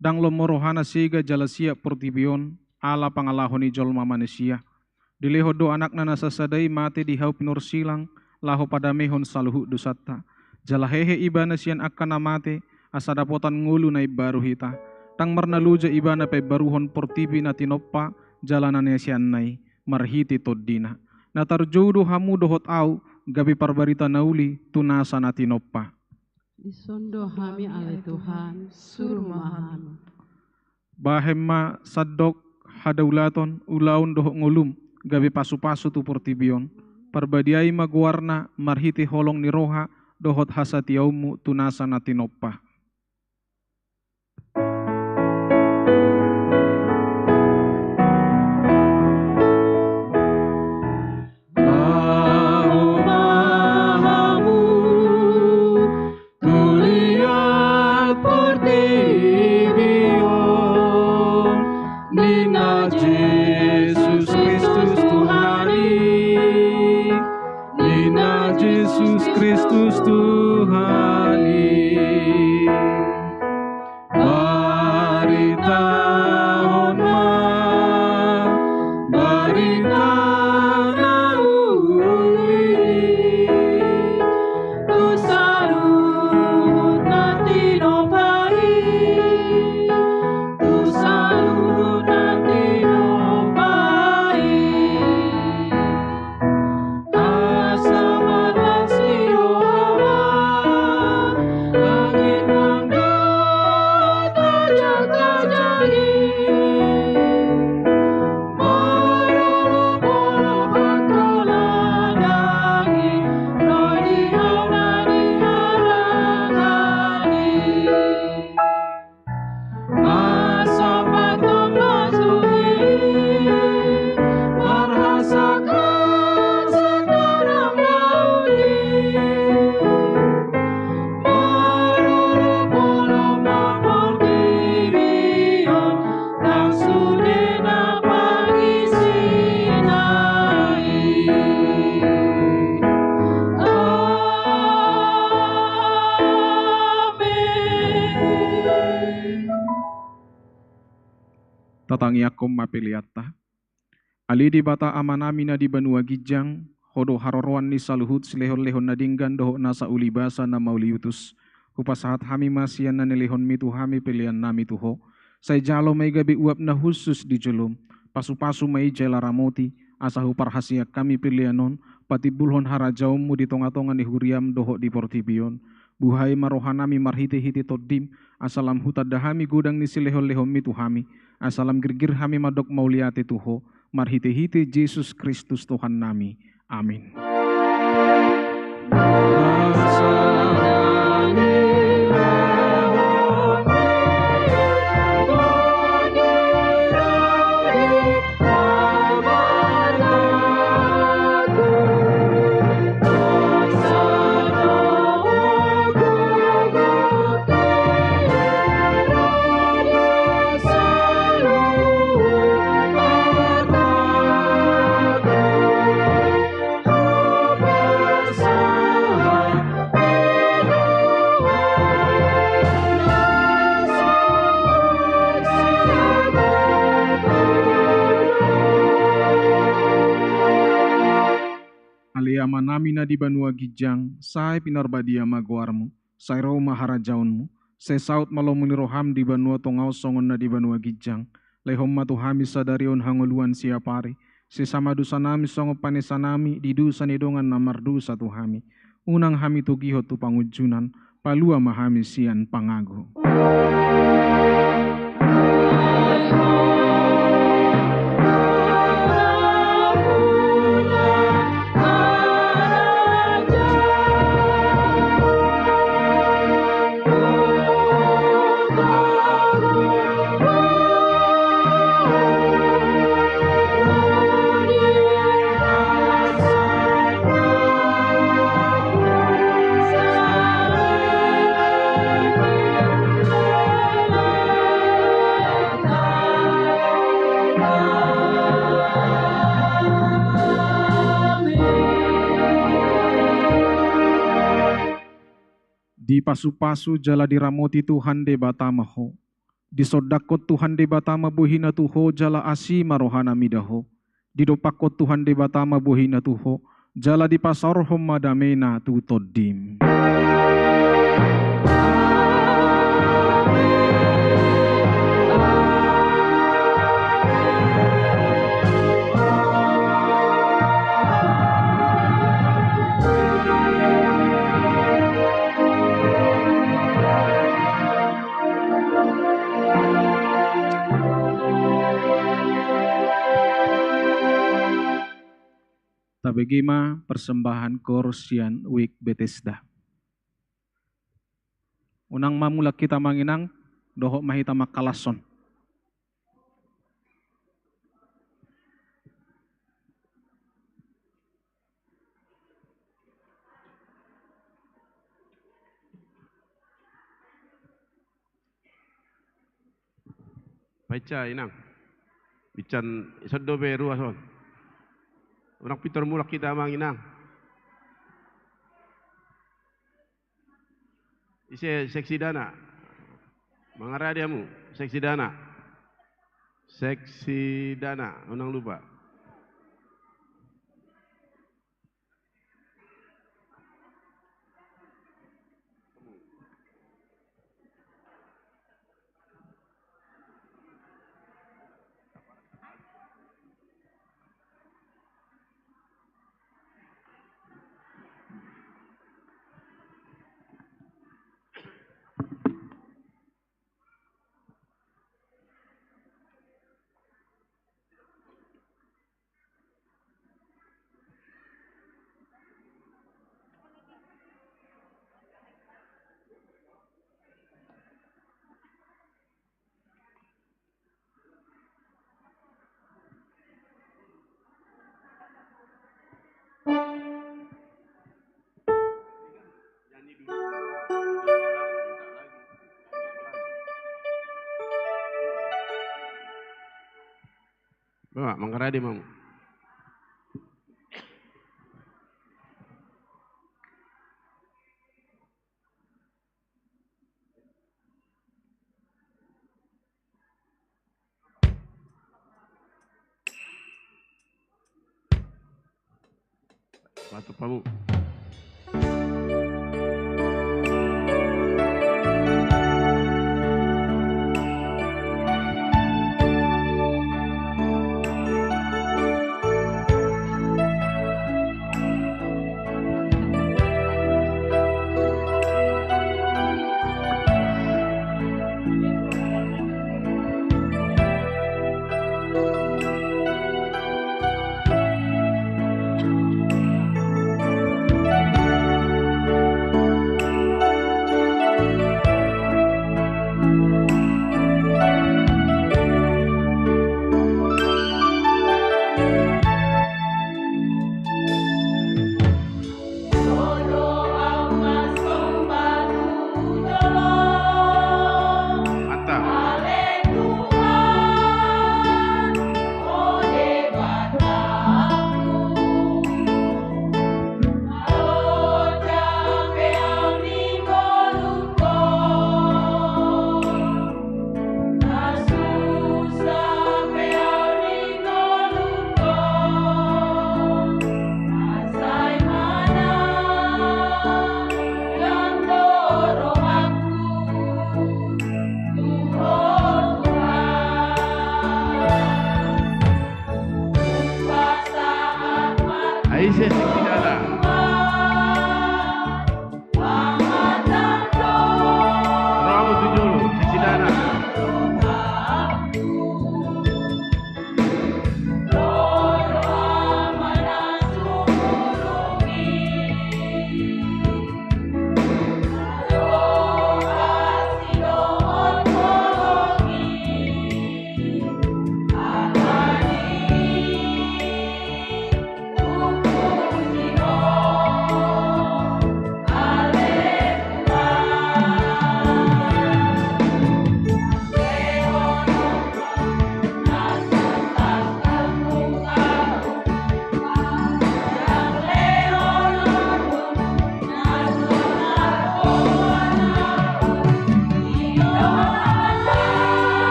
Ndang lomo rohana sega jala siap portibi on, ala pangalaho ni jolma manisia. Dilehon do anakna na sasada i mate di hau pinorsilang, laho padamehon saluhut dosanta. Jala hehe ibana sian angka na mate, asa dapotan ngolu na imbaru hita. Ndang marnaloja ibana paimbaruhon portibi na tinompa, jala na niasianna i, marhite tondina. Na tarjou do hamu dohot au, gabe parbarita na uli, tu nasa na tinompa. Dison do hami ale Tuhan, suru ma hami. Bahen ma sandok hadaulaton, ulaon dohot ngolum, gabe pasupasu tu portibi on. Parbadiai ma goarna, marhite holong ni roha, dohot hasatiaonmu tu nasa na tinompa. Laho ma hamu tu liat portibi on, ninna Jesus Kristus Tuhan i, ninna Jesus Kristus Tuhan i. Baritahon ma barita na uli tu saluhut na tinompa i, tu saluhut na tinompa i. Asa marlas ni roha ma, angin nang dohot aja-aja i. Marolop-olop angka ladang i, ro di hau na di harangan i. Masampat tong masuhi, marhasak-hasak torang laut i. Marolop-olop ma portibi on, nang sude na pangisina i. Amen. Tatangiangkon ma peleanta. Ale Debata Amanami na di banua ginjang, Ho do haroroan ni saluhut silehon-lehon na denggan dohot nasa ulibasa na mauliutus. Hupasahat hami ma sian na nilehonMi tu hami peleannami tu Ho. Sai jalo ma i gabe uap na hushus di joloM. Pasu-pasu ma i jala ramoti, asa huparhaseang hami pelean on patimbulhon harajaonMu di tonga-tonga ni huriaM dohot di portibi on. Buhai ma rohanami marhite-hite TondiM, asa lam hutanda hami godang ni silehon-lehonMi tu hami, asa lam girgir hami mandok mauliate tu Ho, marhite-hite Jesus Kristus Tuhannami. Amin. Ale Amanami na di banua ginjang, sai pinarbadia ma goarMu, sai ro ma harajaonMu, sai saut ma lomo ni rohaM di banua tonga on songon na di banua ginjang. Lehon ma tu hami sadari on hangoluan siapari, sesa ma dosanami songon panesanami di dosa ni dongan na mardosa tu hami. Unang hami togihon tu pangunjunan, palua ma hami sian pangago. Dipasupasu jala diramoti Tuhan Debata ma ho. Disondangkon Tuhan Debata ma bohina tu ho jala asi ma rohana mida ho. Didompakkon Tuhan Debata ma bohina tu ho, jala dipasaorhon ma damena tu tondim. Tabege ma persembahan koor sian Wijk Betesda. Unang ma mulak hita ma inang, dohot ma hita mangkalashon. Baen inang. Baen, ison dope ruas on. Unang pintor mulak hita amang inang. Ise seksi dana? Mangarade hamu, seksi dana. Seksi dana, unang lupa. Ba, mangarade ma hamu. Patuk pamu.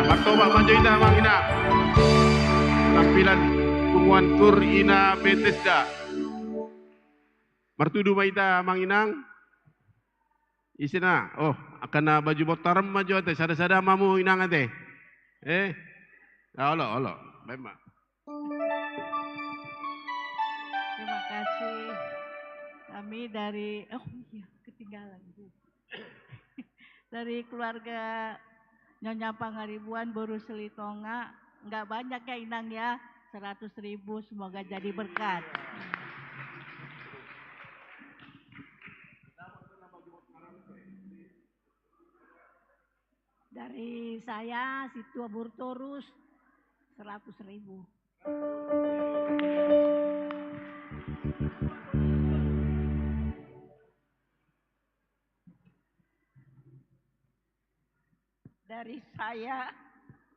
Martopak ma jo hita, Amang Inang. Tampilan punguan Kur Ina Betesda. Martudu ma hita, Amang Inang. Ise na, oh, angka na baju bontar ma jo ate, sada-sada ma hamu, Inang, ate. Eh? Ah, olo, olo. Baen ma. Terima kasih. Kami dari, oh iya, ketinggalan. Dari keluarga Nyonya Pangaribuan, Boru Silitonga. Nggak banyak ya, Inang, ya. Seratus ribu, semoga jadi berkat. Dari saya, Situa Boru Torus, seratus ribu. Dari saya,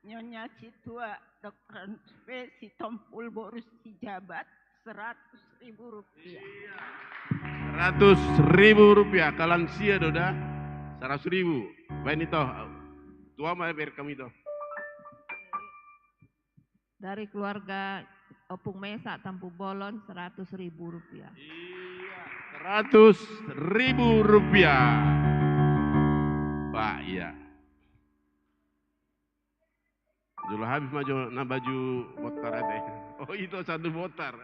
Nyonya Situa Doktor P. Sitompul Boru Sijabat, seratus ribu rupiah. Seratus ribu rupiah, kalansia do da. Seratus ribu. Baen ito. Tua ma, baen kami ito. Dari keluarga Ompung Mesa Tampubolon, seratus ribu rupiah. Iya, seratus ribu rupiah. Pak, iya. Jolo habis ma jo na baju bontar ate. Oh, ito satu bontar.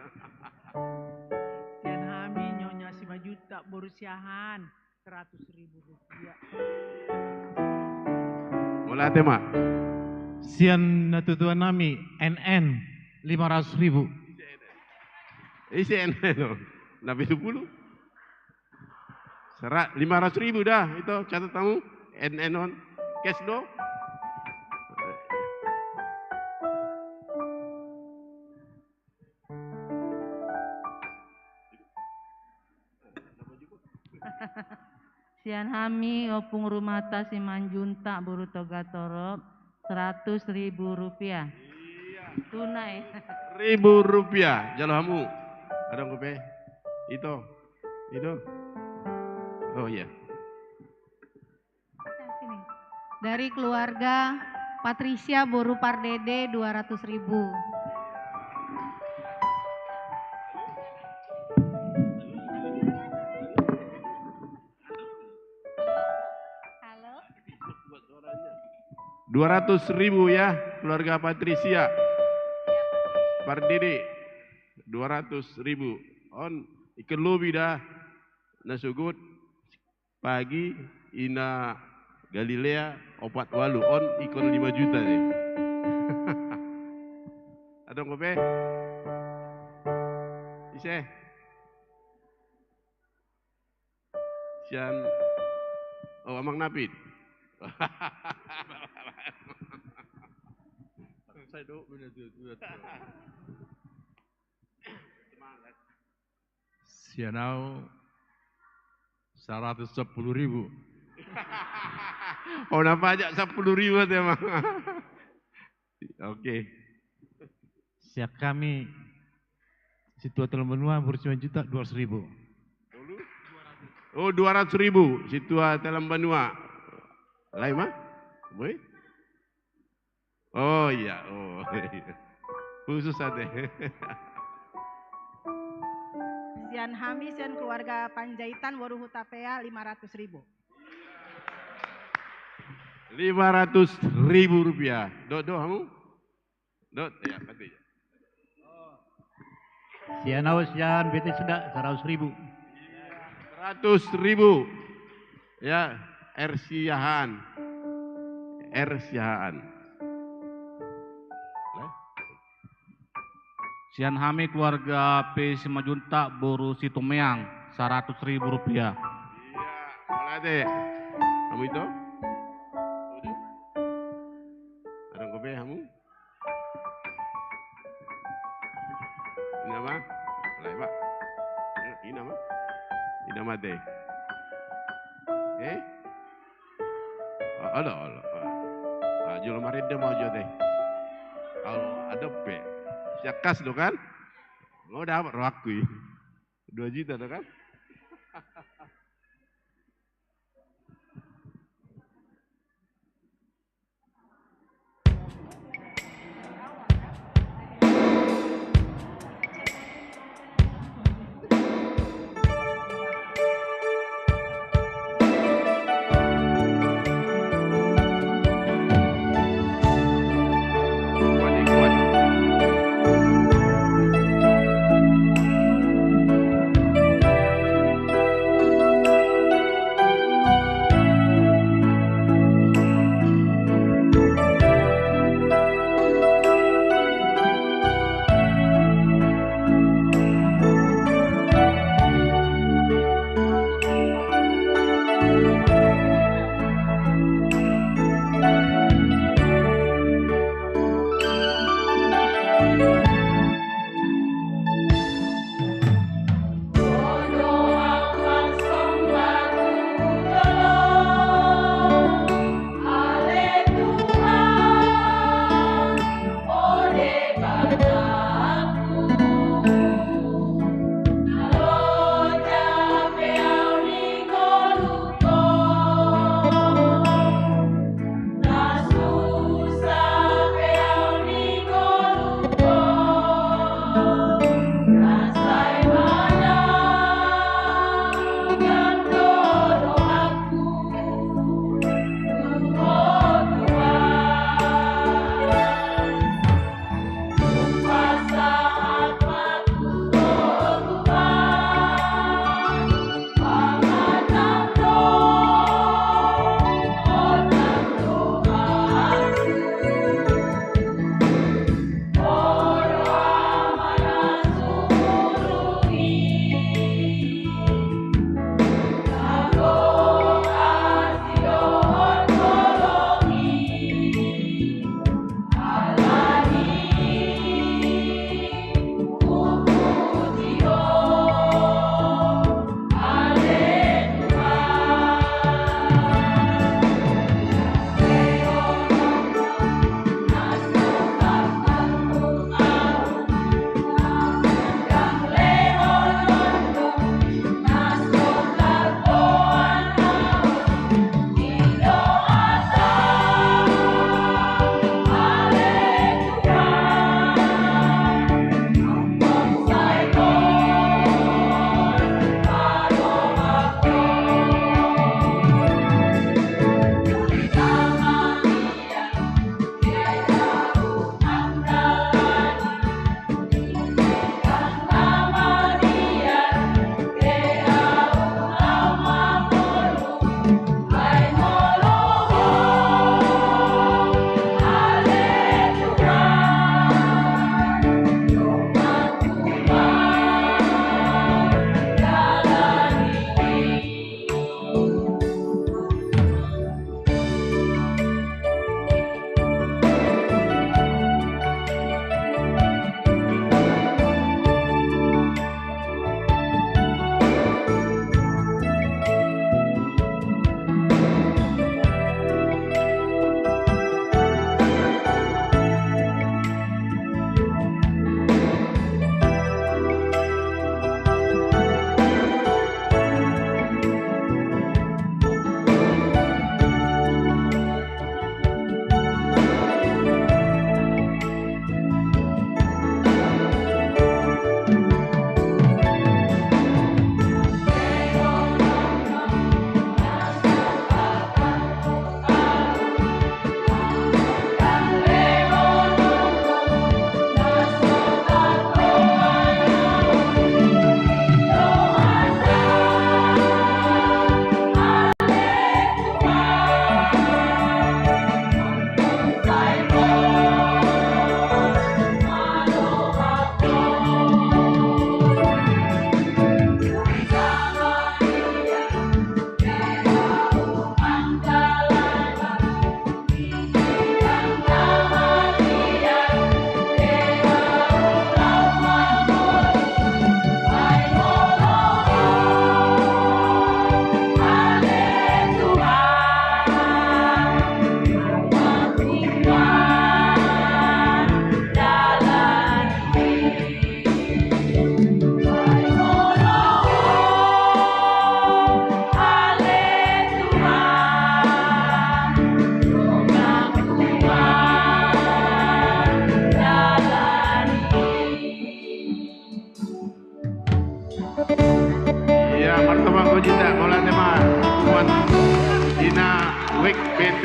Sian hami Nyonya Simanjuntak Boru Siahaan, seratus ribu rupiah. Mauliate ma. Sian natuatua nami, N N, lima ratus ribu. Ise N N on? Na pitu pulu. Sera-, lima ratus ribu da, ito, catat hamu. N N on. Cash do. Sian hami Ompung Rumata Simanjuntak Boru Togatorop, seratus ribu rupiah. Iya. Tunai. Ribu rupiah. Jalo hamu. Adong dope? Ito. Ito. Oh iya. Dari keluarga Patricia Boru Pardede, dua ratus ribu. Halo? Dua ratus ribu ya, keluarga Patricia Pardede. Dua ratus ribu. On, ingkon lobi da. Na sogot. Pagi, ina Galilea, opat walu, on ingkon lima juta nih. Adong dope? Ise? Sian, oh, Amang Napit. Saya do, bener tuh, tuh, tuh. Semangat. Sian au saratus sampulu ribu. Oh, na pajak sampulu ribu ate, Amang. Oke. Sian hami Situa Telan Banua, Boru Simanjuntak, dua ratus ribu. Oh, dua ratus ribu, Situa Telan Banua. Lain ma? Boy? Oh iya, oh iya. Khusus ate. Sian hami, sian keluarga Panjaitan, Boru Hutapea, lima ratus ribu. Lima ratus ribu rupiah. Dot, dot, hamu? Dot, ya, nanti. Sian au, sian Betesda, saratus ribu. Seratus ribu. Ya, R Siahaan. R Siahaan. Sian hami keluarga P. Simanjuntak Boru Situmeang, saratus ribu rupiah. Iya, mauliate. Hamu ito? Adong dope hamu? Ina ma? Alai, Pak. Ina ma? Ina ma ate. Eh? Ah, olo, olo. Ah, jolo marende ma jo ate. Olo, adong pe. Sian kas do kan? Mau dapat rohakku i. Dua juta do kan?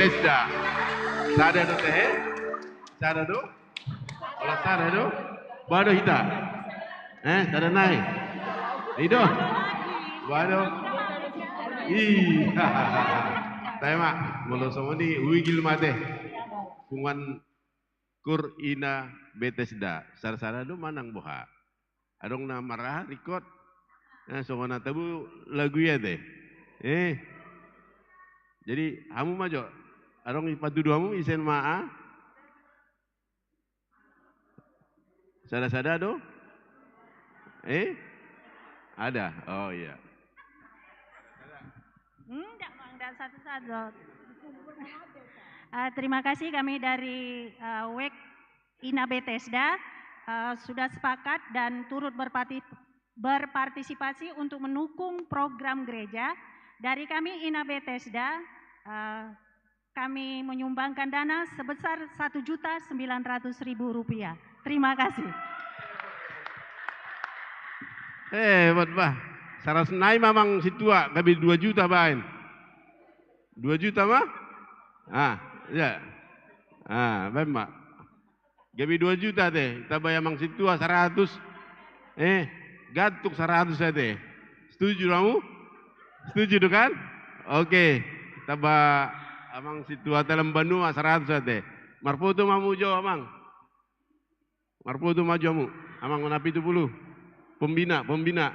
Bethesda. Sada do tehe? Sada do? Olo sada do? Boha do hita? Eh, sada nai? I do? Boha do? Ih. Tahe ma, molo songon i huigil ma ate. Punguan Kur Ina Bethesda. Sada-sada do manang boha? Adong na maraha ringkot. Eh, songon na tabo lagu i ate. Eh. Jadi hamu ma jo. Adong i patudu hamu, ise ma a? Sada-sada do? Eh? Ada. Oh iya. Enggak, Bang, enggak satu-satu. Eh, terima kasih kami dari, eh, WEK Ina Bethesda, eh, sudah sepakat dan turut berparti-, berpartisipasi untuk mendukung program gereja. Dari kami Ina Bethesda, eh, kami menyumbangkan dana sebesar satu juta sembilan ratus ribu rupiah. Terima kasih. Hebat bah. Saratus nai ma amang sintua, gabe dua juta baen. Dua juta ma? Ah, iya. Ah, baen ma. Gabe dua juta ate, tamba amang sintua saratus. Eh, gantung saratus ate. Setuju do hamu? Setuju do kan? Oke. Tamba amang sintua Talam Banua saratus ate. Marfoto ma hamu jo amang. Marfoto ma jo hamu. Amang na pitu pulu. Pembina, pembina.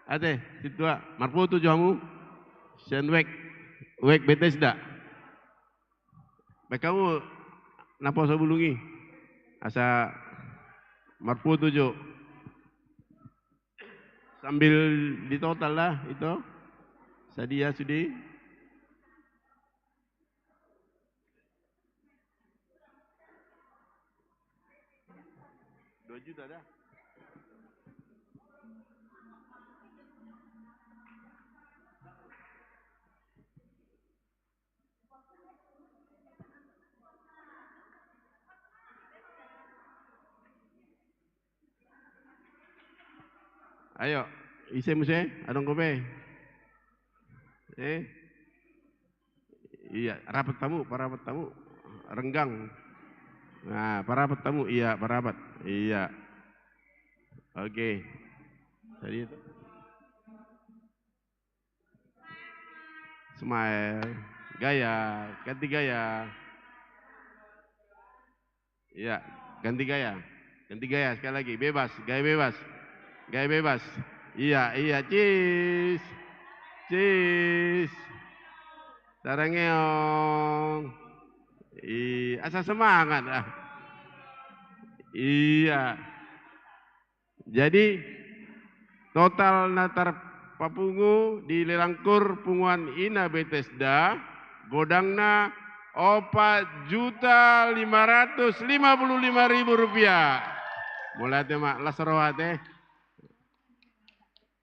Ate, sintua, marfoto jo hamu. Sian WEK, WEK Bethesda. Baen hamu naposo bulung i asa marfoto jo. Sambil di total lah itu. Sadia sude. Dua juta dah. Ayo, ise muse, adong dope? Eh? Iya, rapat hamu, parapat hamu. Renggang. Nah, parapat hamu, iya, parapat. Iya. Oke. Tadi itu. Smile. Gaya, ganti gaya. Iya, ganti gaya. Ganti gaya sekali lagi. Bebas, gaya bebas. Gaya bebas. Iya, iya, cheese. Cheese. Tarangeong. Iya, asa semangat ah. Iya. Jadi, total na tarpapungu di lelang kur punguan Ina Bethesda, godangna opat juta lima ratus lima puluh lima ribu rupiah. Mauliate ma, las roha ate.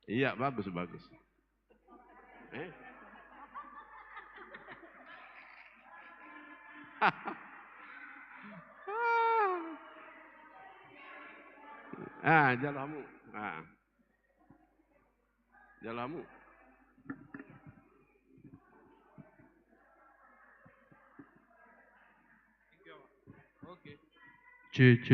Iya, bagus, bagus. Eh? Ah, jalo hamu. Ah. Jalo hamu. Oke. C C.